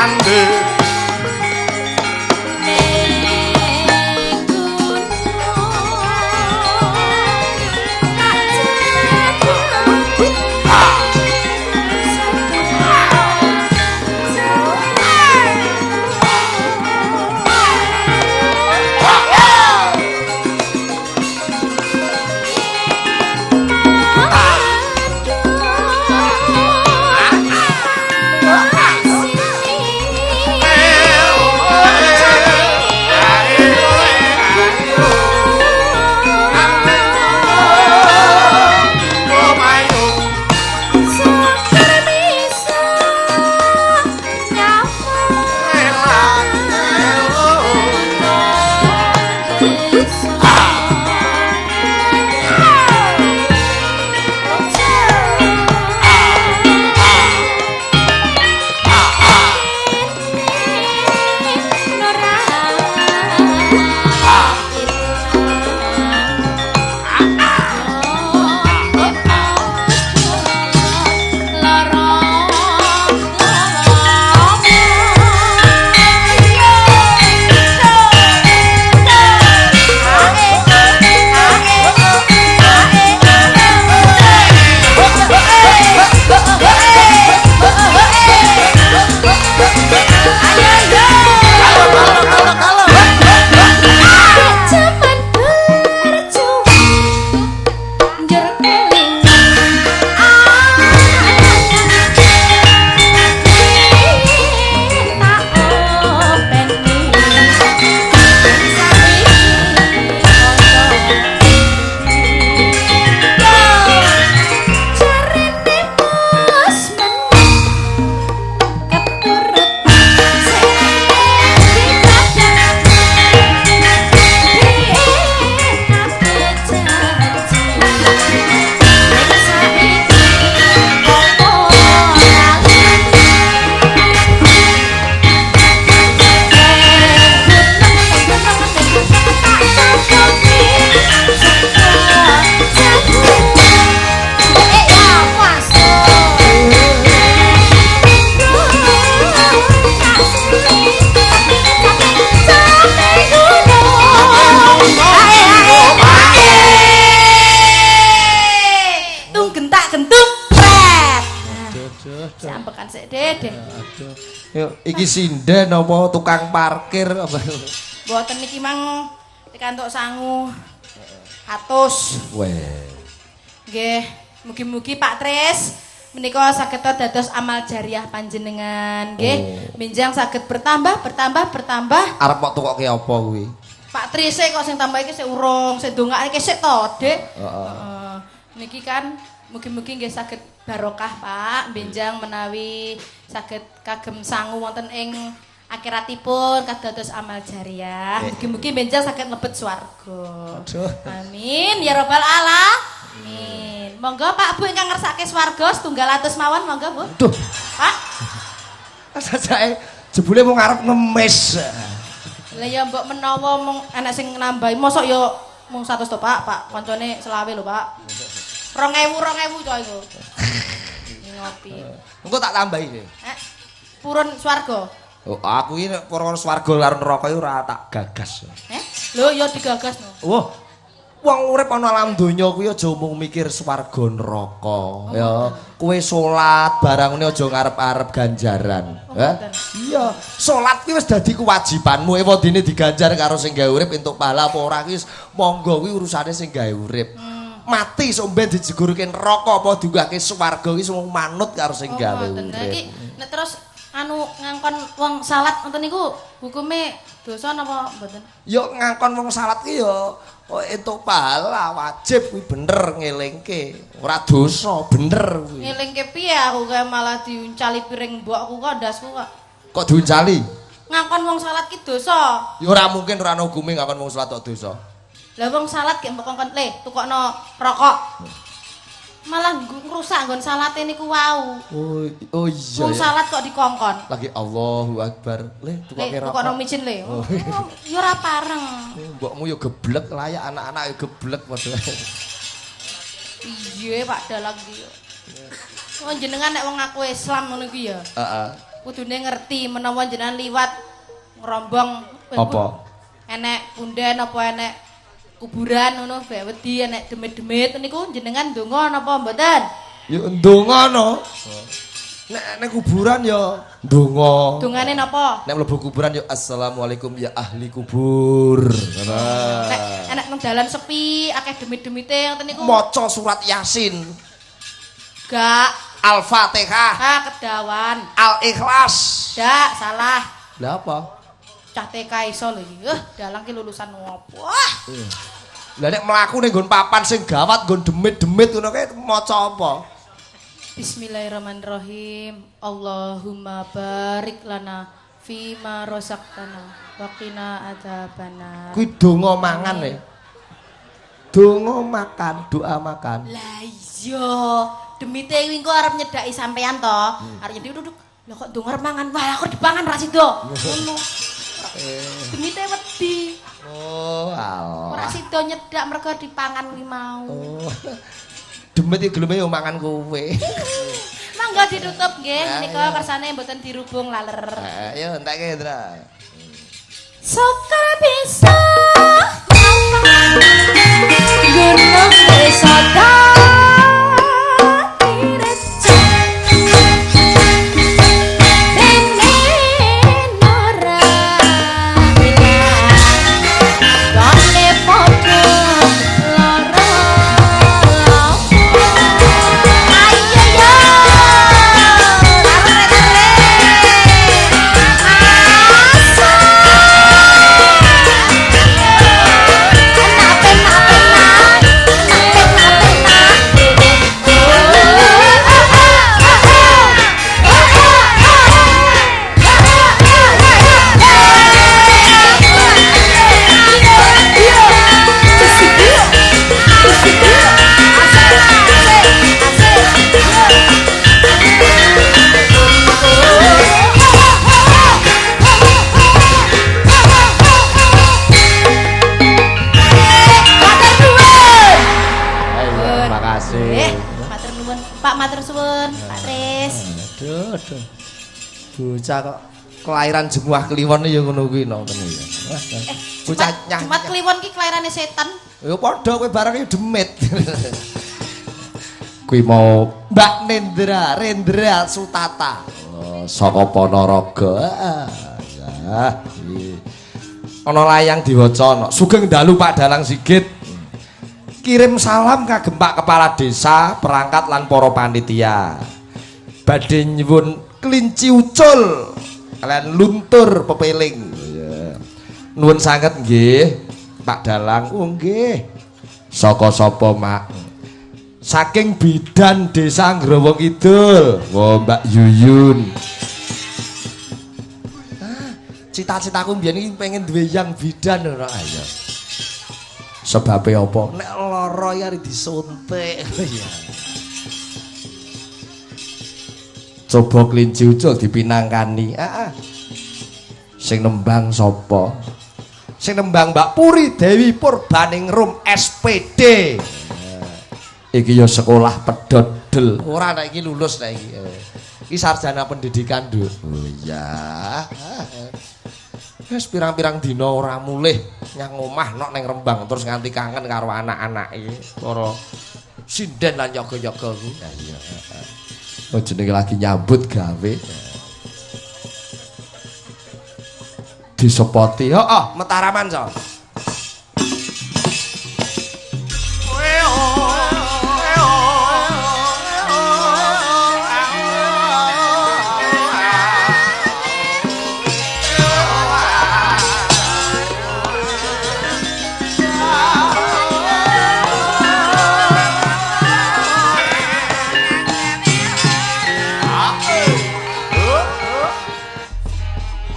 Ande. Iki sinden apa tukang parkir apa?
Mboten niki mang pikantuk sangu 100.
Weh.
Nggih, mugi-mugi Pak Tris menika saged dados amal jariah panjenengan nggih.
Oh.
Benjang saged bertambah, bertambah, bertambah.
Arep mok tukoke apa kuwi?
Pak Tris kok sing tambah iki sik urung, sing ndongakne iki sik to, Dik.
Heeh.
Niki kan mugi-mugi nggih saged barokah Pak, benjang menawi saged kagem sangu wonten ing akhiratipun kadados amal jariah. Mugi-mugi benjang saged mlebet swarga.
Aduh.
Amin ya rabbal alamin. Monggo Pak Bu ingkang ngersake swarga setunggal atus mawon monggo Bu.
Duh.
Pak.
Sajake jebule mung arep ngemis.
Lah ya mbok menawa mung enek sing nambahi mosok ya mung 100 to Pak, Pak koncone selawe lho Pak. 2000 2000 coy iku. Ngopi.
Engko tak tambahi deh.
Purun swarga.
Oh, aku iki nek purun swarga karo neraka iki ora tak gagas.
Lho ya digagas no.
Wah. Wong urip ana alam donya kuwi aja mung mikir swarga neraka, ya. Kowe salat barang ngene aja ngarep-arep ganjaran.
Oh,
Iya, salat kuwi wis dadi kewajibanmu. Ewadene diganjar karo sing gawe urip entuk pahala apa ora kuwi monggo kuwi urusane sing gawe urip. Mati sok ben dijegurke neraka apa diunggahke swarga kuwi semua manut karo sing gawe urip.
Lah iki nek terus anu ngangkon wong salat ngoten niku hukume dosa napa mboten?
Ya ngangkon wong salat ki ya entuk pahala wajib kuwi bener ngelingke. Ora dosa, bener kuwi.
Ngelingke piye aku kae malah diuncali piring mbokku kok ndasku kok.
Kok diuncali?
Ngangkon wong salat ki dosa.
Ya ora mungkin ora ana hukume ngangkon wong salat kok dosa.
Lah wong salat gek mbok kongkon le tukokno rokok. Malah ngrusak nggon salate niku wau.
Oh, oh iya.
Wong salat kok dikongkon.
Lagi Allahu Akbar. Le tukoke rokok.
Tukokno micin le. Oh. Ya ora pareng.
Mbokmu ya geblek layak anak-anak ya geblek padha.
Piye Pak Dalang iki. Wong jenengan nek wong ngaku Islam ngono iki ya.
Heeh.
Kudune ngerti menawa jenengan liwat ngrombong
Apa?
Enek punden apa enek kuburan ngono bae wedi enek demit-demit niku jenengan ndonga napa mboten?
Ya ndonga no. Nek nek kuburan ya ndonga.
Dongane napa?
Nek mlebu kuburan ya assalamualaikum ya ahli kubur. Ngono.
Nek enek nang dalan sepi akeh demit-demite ngoten niku.
Maca surat Yasin,
Gak.
Al-Fatihah,
Ah, kedawan.
Al-Ikhlas.
Dak, salah.
Lah apa?
Cah TK iso lho iki. Dalang ki lulusan ngopo? Wah.
Lah nek mlaku ning nggon papan sing gawat nggon demit-demit ngono kae maca apa?
Bismillahirrahmanirrahim. Allahumma barik lana fima razaqtana wa qina adzabannar.
Kuwi donga mangan e. Donga makan, doa makan.
Lah iya, demite kuwi engko arep nyedaki sampean to. Arep nyedaki duduk. Lah kok donga arep mangan? Wah, aku dipangan ra sida. Ngono. Demite wedi.
Oh,
Ora
alah.
sida nyedak mergo dipangan kuwi mau.
Oh. Demit iki geleme yo mangan kowe.
Mangga ditutup nggih,
Ya,
menika
ya.
kersane mboten dirubung laler.
Ayo entekke, Indra.
Soka bisa gunung desa dadi dene ora gone padha lara. Ayo yo tare
Ayo, makasih.
Matur nuwun, Pak, matur suwun, Pak Tris.
Aduh, aduh. Bocah kok kelahiran Jemuah Kliwon ya ngono kuwi no ngono ya. Bocah nyah.
Jumat Kliwon ki kelahirane setan.
Ya padha kowe bareng iki demit. Kuwi mau Mbak Nendra, Rendra Sutata. Oh, saka Ponorogo. Heeh. Ya, iki. Ana layang diwaca ana. Sugeng dalu Pak Dalang Sigit. Kirim salam kagem Pak Kepala Desa, perangkat lan para panitia. Badhe nyuwun kelinci ucul kalian luntur pepeling. Iya. Nuwun sanget nggih, Pak Dalang. Oh nggih. Saka sapa, Mak? Saking bidan Desa Ngrowong Kidul. Wah, Mbak Yuyun. Ah, cita-citaku mbiyen iki pengen duwe yang bidan ora ayo. Sebabe apa? Nek lara ya arep disuntik. Iya. Coba kelinci ucul dipinangkani. Heeh. Sing nembang sapa? Sing nembang Mbak Puri Dewi Purbaningrum SPD. Iki ya sekolah pedhot del. Ora nek iki lulus nek iki. Iki sarjana pendidikan, Nduk. Oh iya. Wis pirang-pirang dina ora mulih nyang omah nok ning Rembang terus nganti kangen karo anak-anak iki para sinden lan yaga-yaga ku. Ha iya. Oh jenenge lagi nyambut gawe. Disepoti. Heeh, Mataraman so.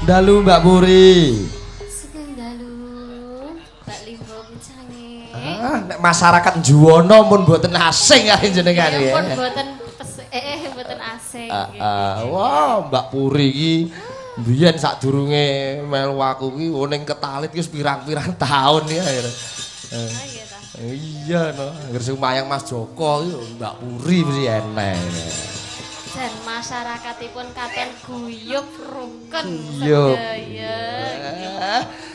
Dalu Mbak Puri.
Sugeng dalu, Mbak Limbo pucange.
Ah, nek masyarakat Juwono pun mboten asing kali jenengan ya.
Pun mboten mboten asing.
Wah, Mbak Puri iki mbiyen sadurunge melu aku ki ning Ketalit ki wis pirang-pirang taun ya.
Iya ta.
Iya no, anggere sing mayang Mas Joko iki Mbak Puri mesti eneng.
Jan masyarakatipun katon guyub rukun sedaya.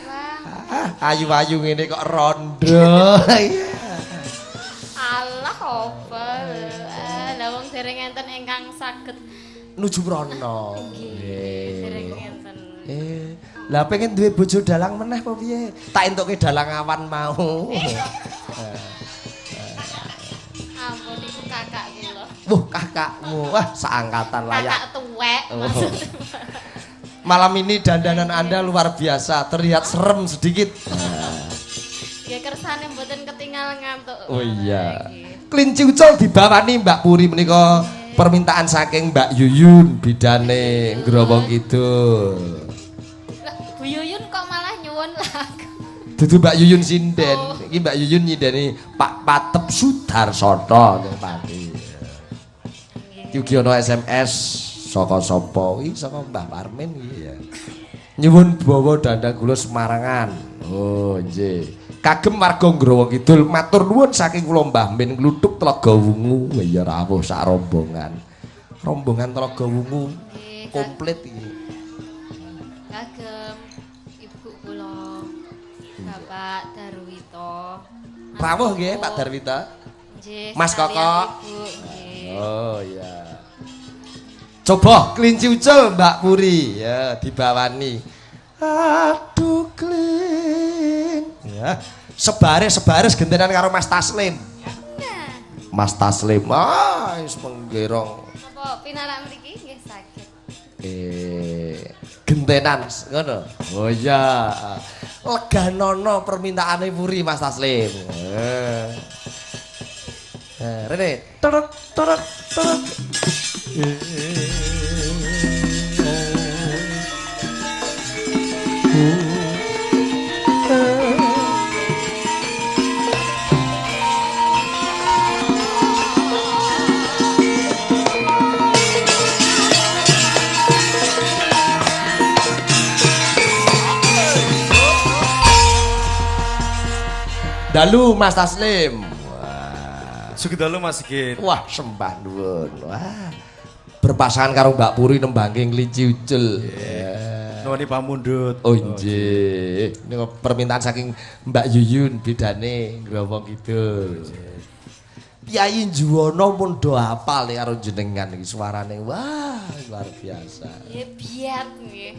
Wah, ayu-ayu ngene kok rondo.
Allah apa? Lah wong dereng enten ingkang saged
nuju mrono.
Nggih, dereng enten.
Lah pengen duwe bojo dalang meneh apa piye? Tak entuke dalang awan mau.
Ampun iku kakak kula.
Wuh, kakakmu. Wah, seangkatan layak.
Kakak tuwek maksudnya.
Malam ini dandanan Anda luar biasa, terlihat serem sedikit.
Ya kersane mboten ketinggal ngantuk.
Oh iya. Kelinci ucul dibawani Mbak Puri menika permintaan saking Mbak Yuyun bidane Growong Kidul.
Lah, Bu Yuyun kok malah nyuwun lagu.
Dudu Mbak Yuyun sinden. Iki Mbak Yuyun nyindeni Pak Patep Sudarsono ning Pati. Iki ugi ana SMS saka sapa iki? Saka Mbah Parmin iki ya. Nyuwun bawa dandang gula Semarangan. Oh, nggih. Kagem warga Growong Kidul matur nuwun saking kula Mbah Min Kluthuk Tlaga Wungu. Ya rawuh sak rombongan. Rombongan Tlaga Wungu komplit iki.
Kagem ibu kula Bapak Darwito.
Rawuh nggih Pak Darwito.
Nggih.
Mas Koko.
Ibu nggih.
Oh iya. Coba kelinci ucul Mbak Puri ya dibawani. Aduh klin. Ya. Sebaris-sebaris gentenan karo Mas Taslim.
Nah,
Mas Taslim. Ah, wis menggerong.
napa pinarak mriki nggih saged.
Gentenan ngono. Oh iya. Leganono permintaane Puri Mas Taslim. Rene, torok torok torok. Dalu Mas Taslim. Wah.
Sugih dalu Mas Sigit.
Wah, sembah nuwun. Wah. Berpasangan karo Mbak Puri nembangke kelinci ucul. Yeah.
Nuwun pamundhut.
Oh nggih. Niku permintaan saking Mbak Yuyun bidane Growong Kidul. Kyai Juwono pun do hafal nek karo jenengan iki suarane. Wah, luar biasa.
Nggih biat nggih.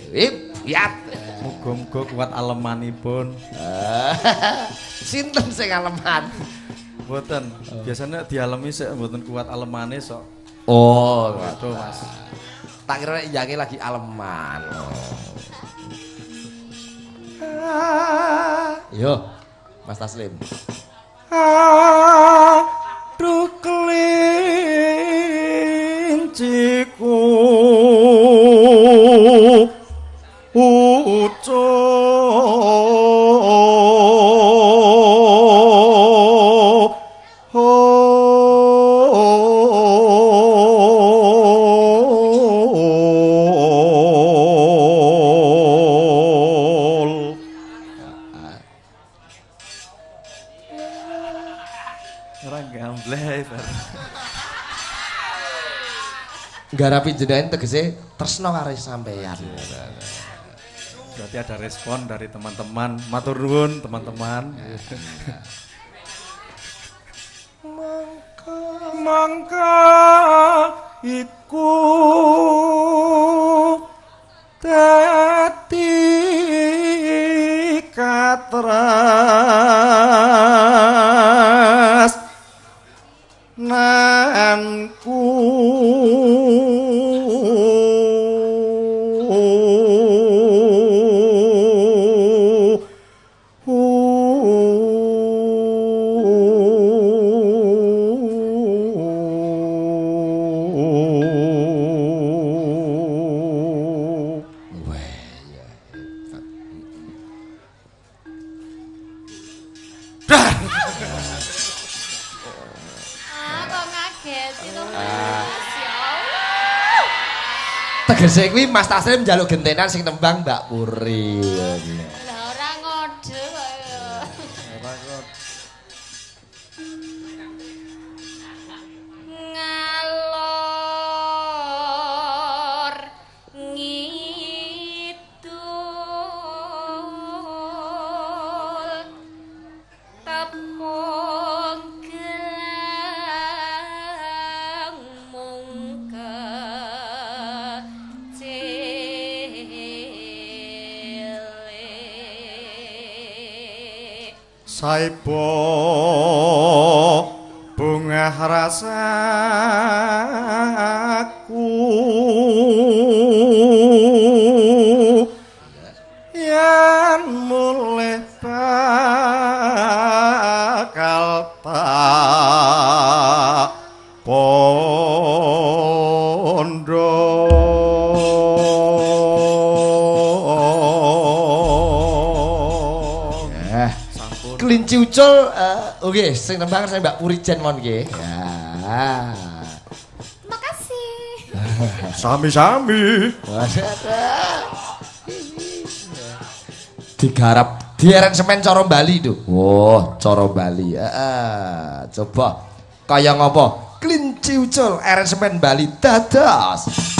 Biat.
Muga-muga kuat alemanipun.
Sinten sing aleman?
Mboten. Biasanya dialemi sik mboten kuat alemane sok.
Oh,
waduh Mas.
Tak kira nek iyange lagi aleman. Yo, Mas Taslim.
Aduh kelinciku ucul.
Garapi jenengan tegese tresno karo sampeyan.
Berarti ada respon dari teman-teman. Matur nuwun teman-teman. Mangka mangka iku dadi katras nanku.
Tegese kuwi Mas Taslim njaluk gentenan sing nembang Mbak Puri.
Lah ora ngode kok ya.
Ora ngode.
Ngalor
Saibo bungah rasaku yen mulih bakal tak pondho.
Kelinci ucul, oke, sing nembang saya Mbak Purijen mon nggih. Ya.
Makasih.
Sami-sami.
Digarap diaransemen cara Bali tuh. Wah, cara Bali. Heeh, coba kaya ngopo? Kelinci ucul aransemen Bali dados.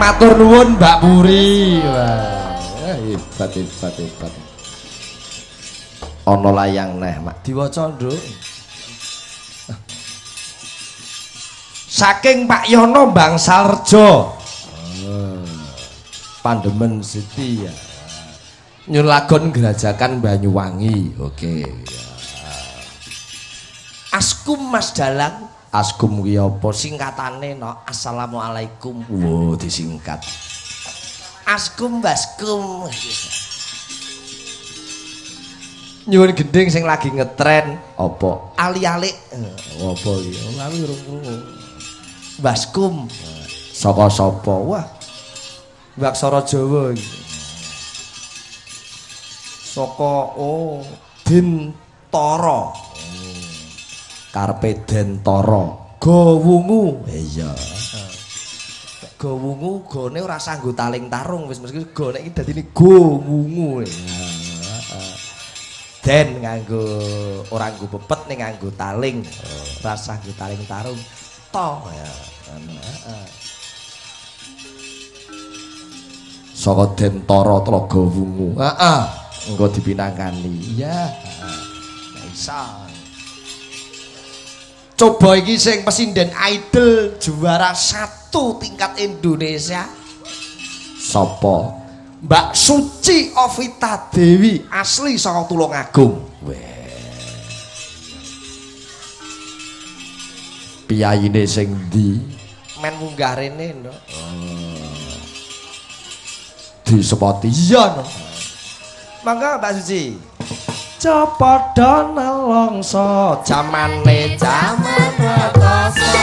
Matur nuwun Mbak Puri. Wah, hebat hebat hebat. Ana layang neh, Mak. Diwaca, Nduk. Saking Pak Yono Bangsalrejo. Pandemen Siti ya. Nyun lagon Grajagan Banyuwangi. Oke. Ya. Askum Mas Dalang. Askum ki apa singkatane no? Assalamualaikum. Wo disingkat. Askum baskum. Nyuwun gending sing lagi ngetren apa? Ali-alik. Apa iki? Aku urung krungu. Baskum. Saka sapa? Wah. Aksara Jawa iki. Saka oh Dintara. Karepe Dentara. Gawungu. Iya. Gawungu gone ora sanggo taling tarung wis mesti gone iki dadine gowungu. Den nganggo ora nganggo pepet ning nganggo taling, ora sanggo taling tarung. To ya. Saka Dentara Tlaga Wungu. Heeh. Engko dipinangkani. Iya. Heeh. Isa. Coba iki sing pesinden idol juara 1 tingkat Indonesia. Sapa? Mbak Suci Ovita Dewi asli saka Tulungagung. Weh. Piyayine sing ndi? Men munggah rene, Nduk. Oh. Disepoti iya no. Mangga Mbak Suci. Cepadha nelongso jamane jaman rekasa.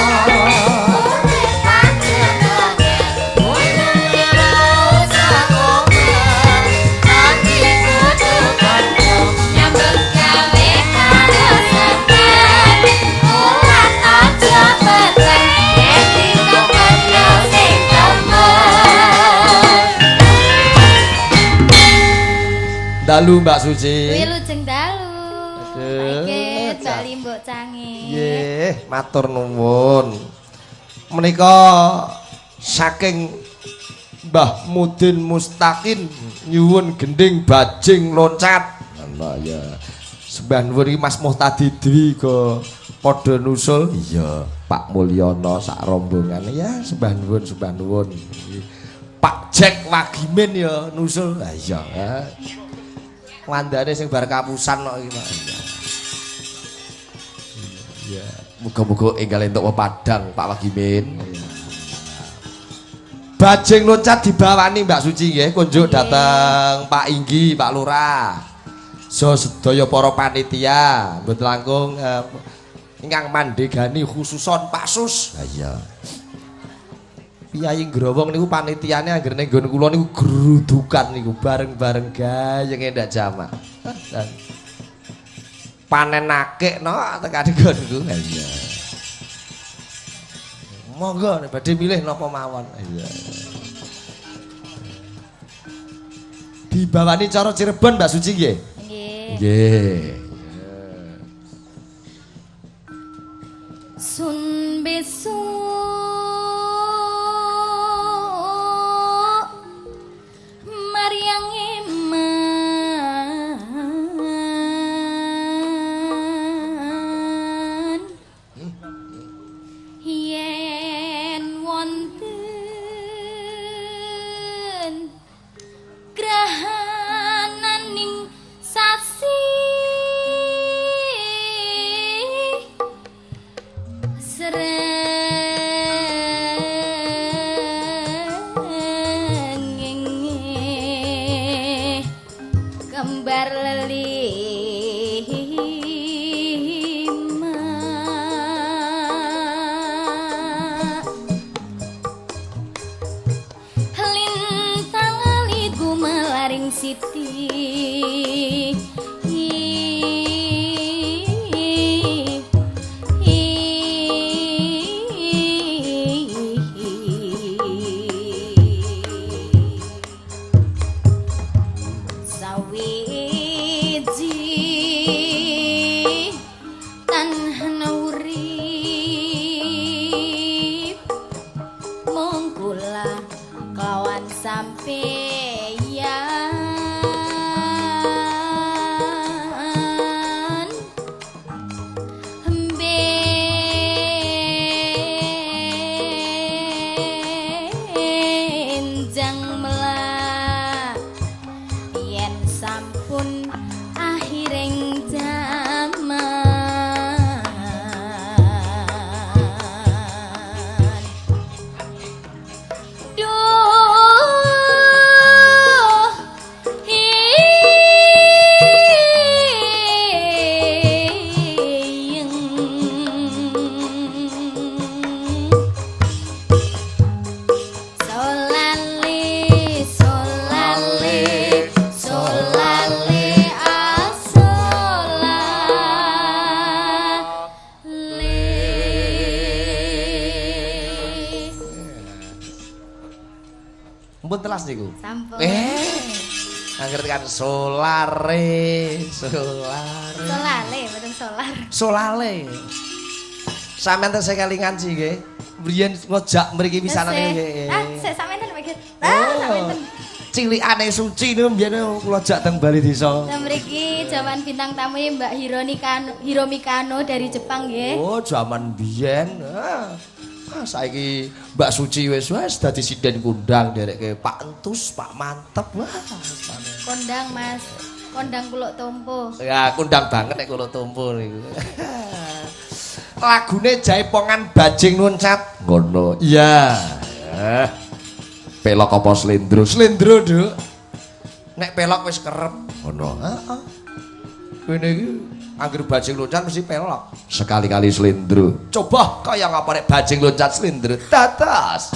Dalu Mbak Suci.
Wilujeng dalu. Aduh, Mbak Limbuk Cange.
Nggih, matur nuwun. Menika saking Mbah Mudin Mustaqin nyuwun gending bajing loncat. Allah ya. Sembah nuwun iki Mas Muhtadi Dwi go padha nusul. Iya, Pak Mulyono sak rombongan ya, sembah nuwun, sembah nuwun. Pak Jack Wagimin ya nusul. Ha iya. Wandane sing bar kapusan kok iki Pak. Iya. Muga-muga enggal entuk pepadang Pak Wagimin. Iya. Bajing loncat dibawani Mbak Suci nggih, kunjuk dateng Pak Inggi, Pak Lurah. So sedaya para panitia, mboten langkung ingkang mandhegani khususon Pak Sus. Ha iya. Piyayi Growong niku panitiane anggere ning nggon kula niku grudukan niku bareng-bareng gayeng endak jamak. Panen akik no tekan nggon niku. Ha iya. Monggo nek badhe milih napa mawon. Iya. Dibawani cara Cirebon Mbak Suci nggih?
Nggih.
Nggih.
Sun besok Maryang iman yen wonten grahananing sasi srengenge kembar lelima lintang ali gumelaring siti sawiji tanhan urip mung kula
Mpun telas niku.
Sampun.
Angger tekan solare, solare.
Solale, mboten solar.
Solale. Sampeyan tesih kelingan sih nggih. Mriyen ngojak mriki pisanan nggih.
Ah, sik sampeyan mikir. Ah, sampeyan.
Cilikane Suci niku mbiyen kula jak teng Bali Desa.
Lah mriki jaman bintang tamu Mbak Hiromi Kano dari Jepang nggih.
Oh, jaman biyen. Ah, saiki Mbak Suci wis dadi sinden kondang nderekke Pak Entus, Pak Mantep. Wah,
kondang Mas. Kondang Kuluk Tompo.
Ya, kondang banget nek Kuluk Tompo niku. Lagune Jaipongan Bajing Loncat. Ngono. Iya. Pelok apa slendro? Slendro, Nduk. Nek pelok wis kerep. Ngono. Heeh. Kene iki angger bajing loncat mesti pelok. Sekali-kali slendro. Coba kaya ngapa nek bajing loncat slendro? Dados.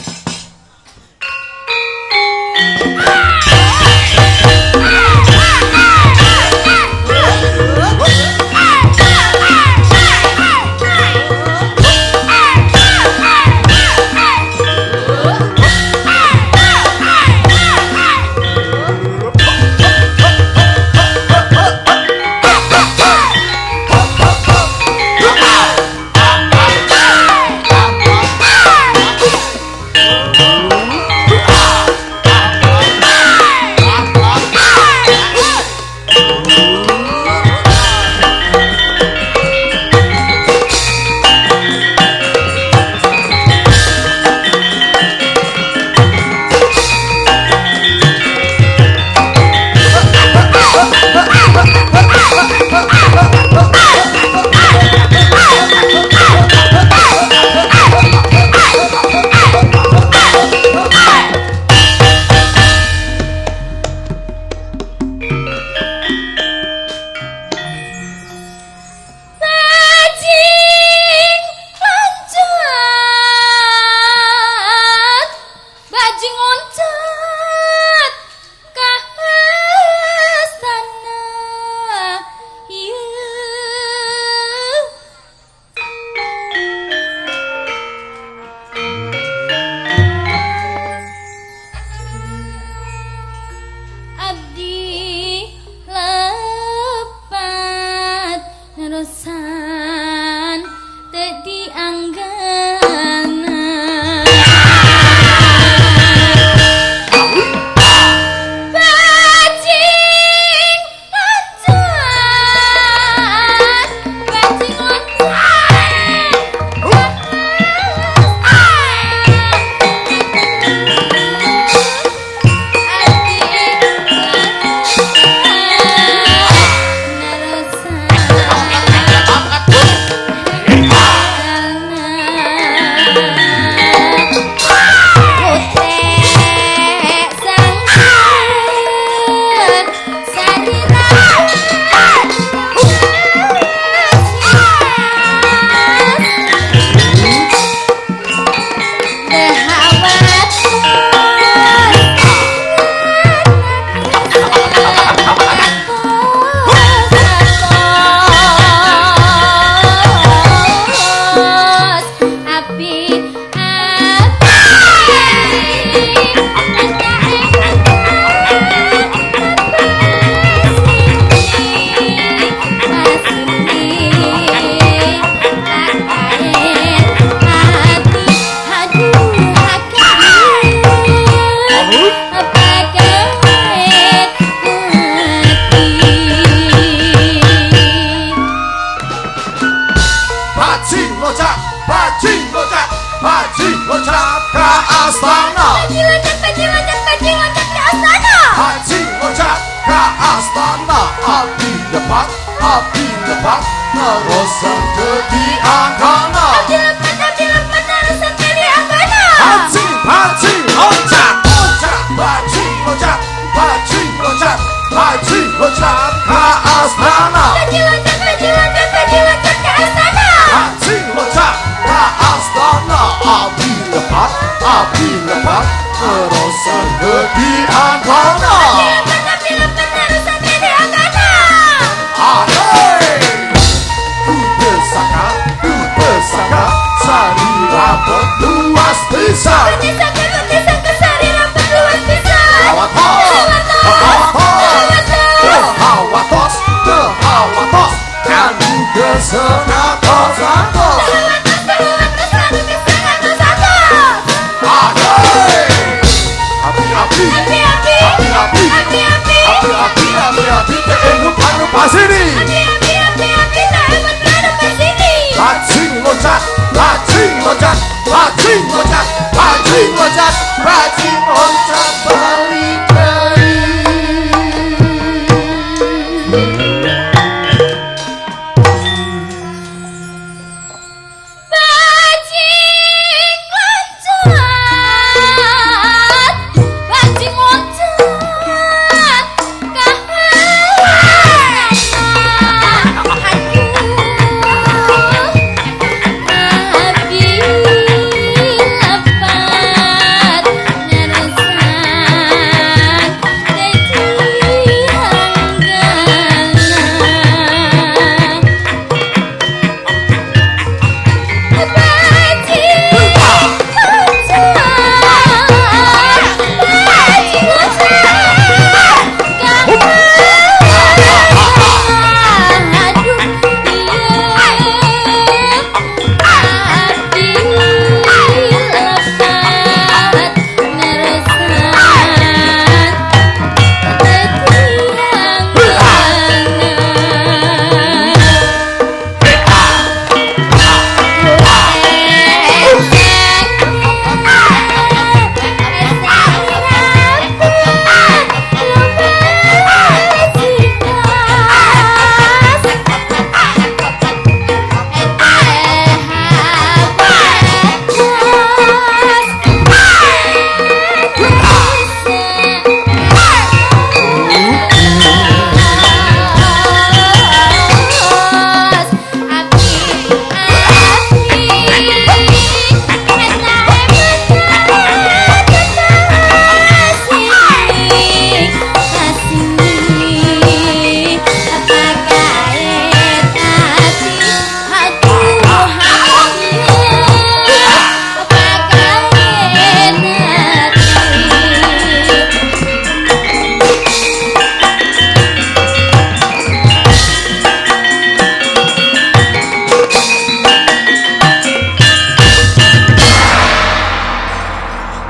Luas bisa.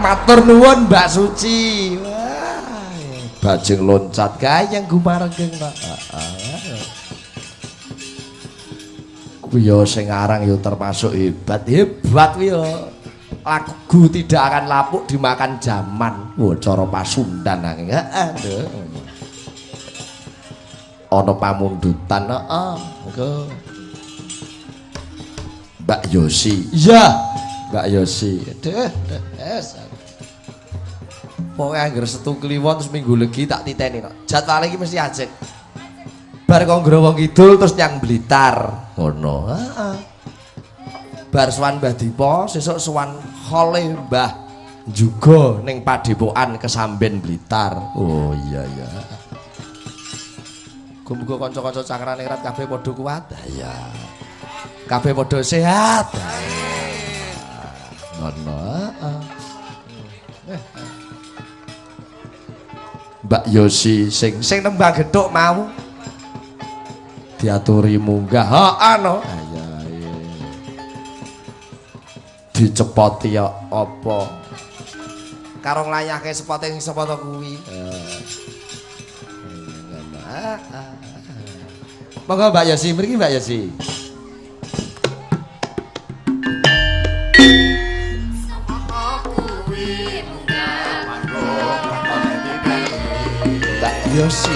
Matur nuwun Mbak Suci. Wah, bajing loncat gayeng gumaregeng Pak. Heeh. Kuwi yo sing aran yo termasuk hebat. Hebat kuwi yo. Lagu tidak akan lapuk dimakan zaman. Wah, cara Pasundan heeh. Ana pamundutan, heeh. Monggo. Mbak Yosi. Iya, Mbak Yosi. Aduh, es. Pokoke anggere Setu Kliwon terus Minggu Legi tak titeni kok. Jadwale iki mesti ajeg. Bar kok Growong Kidul terus nyang Blitar. Ngono. Heeh. Bar sowan Mbah Dipa, sesuk sowan khole Mbah Juga ning Padepokan Kesamben Blitar. Oh iya iya. Muga-muga kanca-kanca Cakraningrat kabeh padha kuat. Iya. Kabeh padha sehat. Ngono. Mbak Yosi sing sing nembang gethuk mau diaturi munggah. Heeh no. Iya iya. Dicepoti ya apa? Karo nglayahke sepote sing sapa to kuwi. Monggo Mbak Yosi, mriki Mbak Yosi. Mbak Yosi.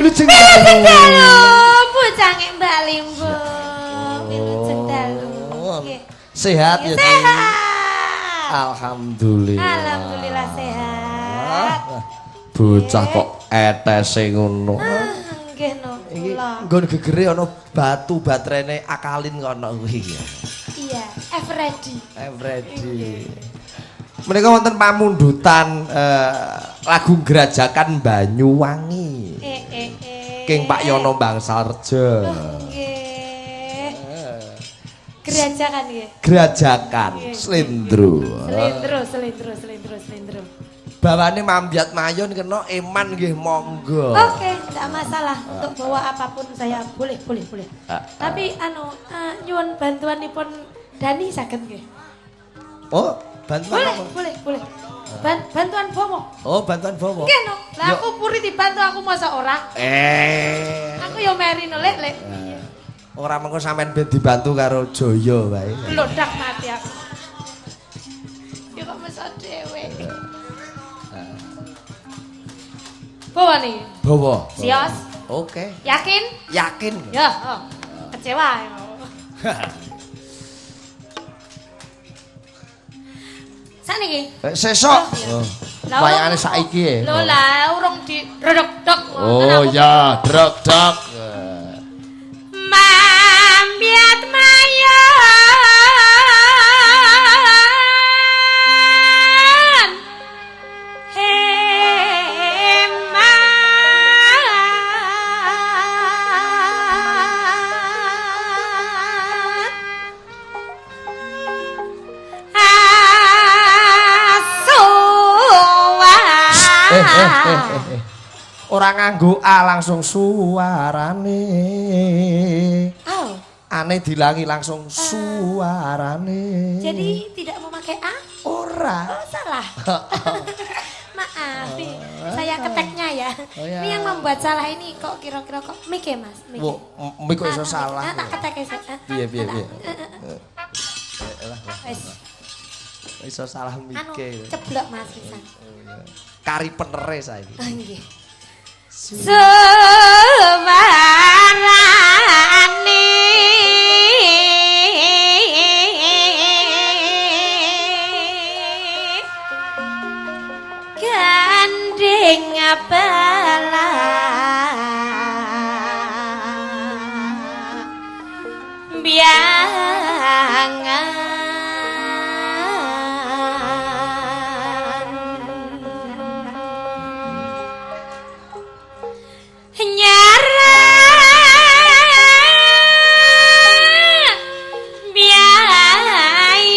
Wilujeng
dalu, bocange Mbak Limbo. Wilujeng dalu.
Sehat ya?
Sehat.
Alhamdulillah.
Alhamdulillah sehat.
Bocah kok etese ngono.
Nggih no.
Iki nggon gegere ana batu baterene akalin kono kuwi.
Iya, Eveready.
Eveready. Menika wonten pamundutan lagu Grajagan Banyuwangi. King Pak Yono Bangsalrejo.
Nggih. Grajagan nggih.
Grajagan Slendro.
Slendro, slendro, slendro, slendro.
Bawane mambyat mayun kena eman nggih monggo.
Oke, tidak masalah untuk bawa apapun saya boleh, boleh, boleh. Tapi anu nyuwun bantuanipun Dani saged nggih.
Oh, bantuan
boleh,
apa?
Boleh, boleh. Bantuan bowo.
Oh, bantuan bowo.
Nggih no. Lah aku puri dibantu aku masa ora. Aku yo meri no lek lek.
Ora mengko sampean ben dibantu karo Jaya wae.
Blodak mati aku. Ya kok mesa dhewe. Bawa nih.
Bawa.
Sios.
Oke.
Yakin?
Yakin.
Ya, oh. Kecewa. Saniki.
Sesuk. Wayangane saiki.
Lho lah urung di drodok-dok.
Oh ya, drok-dok.
Mambiat mayon. Heman.
Ora nganggo A langsung suarane.
Oh.
Ane dilangi langsung suarane.
Jadi tidak memakai A?
Ora.
Oh, salah. Maaf. Maaf. Saya keteknya ya.
Oh, ya.
Ini yang membuat salah ini kok kira-kira kok mik ya, Mas? Mik.
Wo, mik kok iso salah.
Tak ketek ya.
Piye piye piye.
Wis.
Iso salah
Anu
mike.
ceblok Mas pisan.
Kari penere saiki.
Oh nggih. Suwarane gandeng bala biangan nyara biai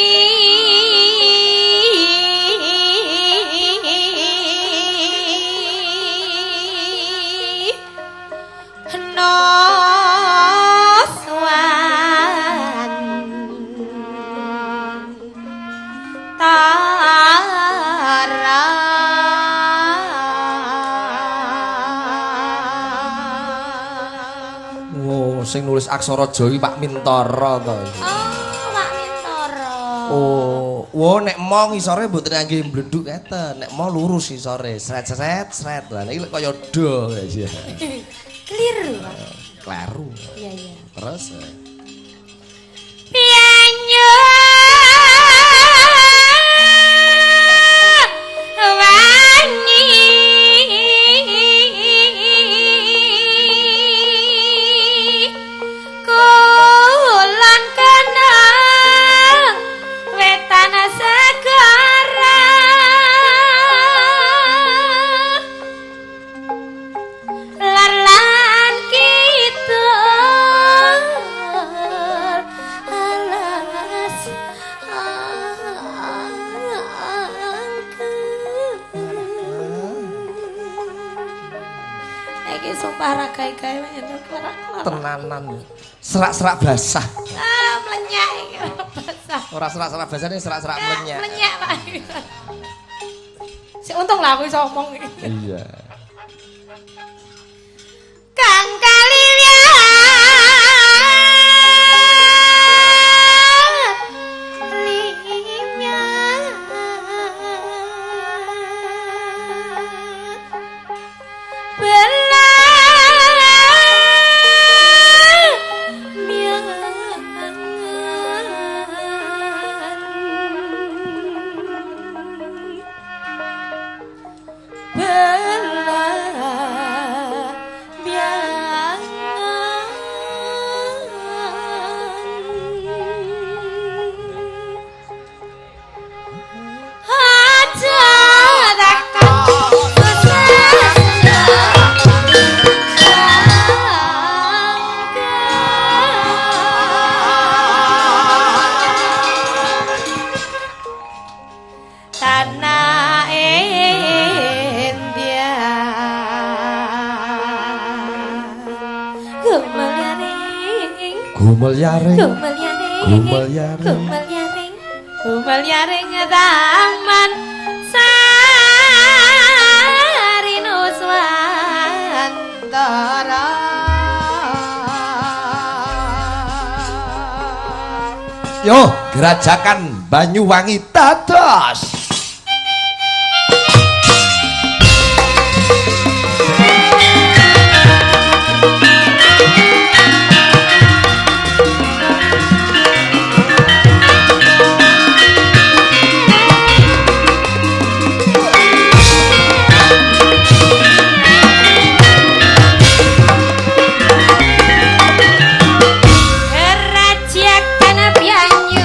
noswan tara.
Wo, sing nulis aksara Jawa iki Pak Mintoro to.
Oh, Pak Mintoro.
Oh, wo nek mo ngisore mboten ngangge mblenduk ngeten, nek mo lurus ngisore, sret sret sret. Lah iki lek kaya do ya.
Keliru, Pak.
Kleru.
Iya, iya.
Terus
Pianyo wangi kulon kenang wetan segara lar lan kidul alas angker. Iki sumpah ra gawe-gawe entuk ora.
Tenanan. Serak-serak basah.
Ah, mlenyak iki basah.
Ora serak-serak basah ini serak-serak mlenyak.
Mlenyak, Pak. Sik untung lah aku iso omong iki.
Iya.
Kang kaliwat limyat belah Tanah India Gumelyaring
Gumelyaring
Gumelyaring
Gumelyaring.
Gumelyaring Gumelyaring taman Sari Nuswantara.
Yo, gerajakan Banyuwangi dados.
Gerajakan Banyuwangi.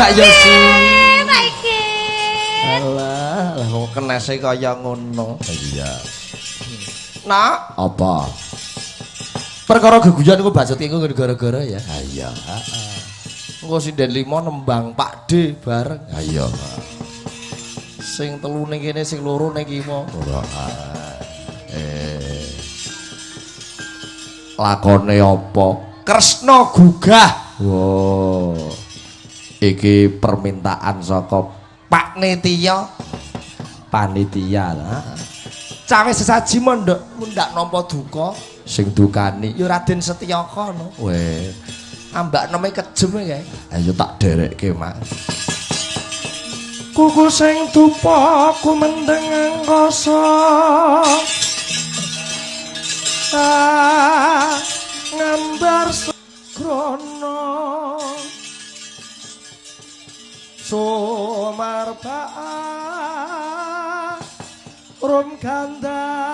Mbak Yosi.
Pak Iki.
Alah, lah kok kenese kaya ngono. Iya. Nak, apa? Perkara geguyon iku bacut iku gara-gara ya. Ha iya, heeh. Engko sinden limo nembang Pak D bareng. Ha iya. Sing telu ning kene, sing loro ning kimo. Ora. Eh. Lakone apa? Kresna gugah. Wow. Iki permintaan saka Pak Nitya. Panitia lah. Cawe sesaji mondok mundak nampa duka sing dukani ya Raden Setyaka no. Weh. Ambak nome kejem kae. Ayo tak derekke, Mak. Kuku sing dupa kumendeng angkasa. Ngambar krono sumarbaa rum gandar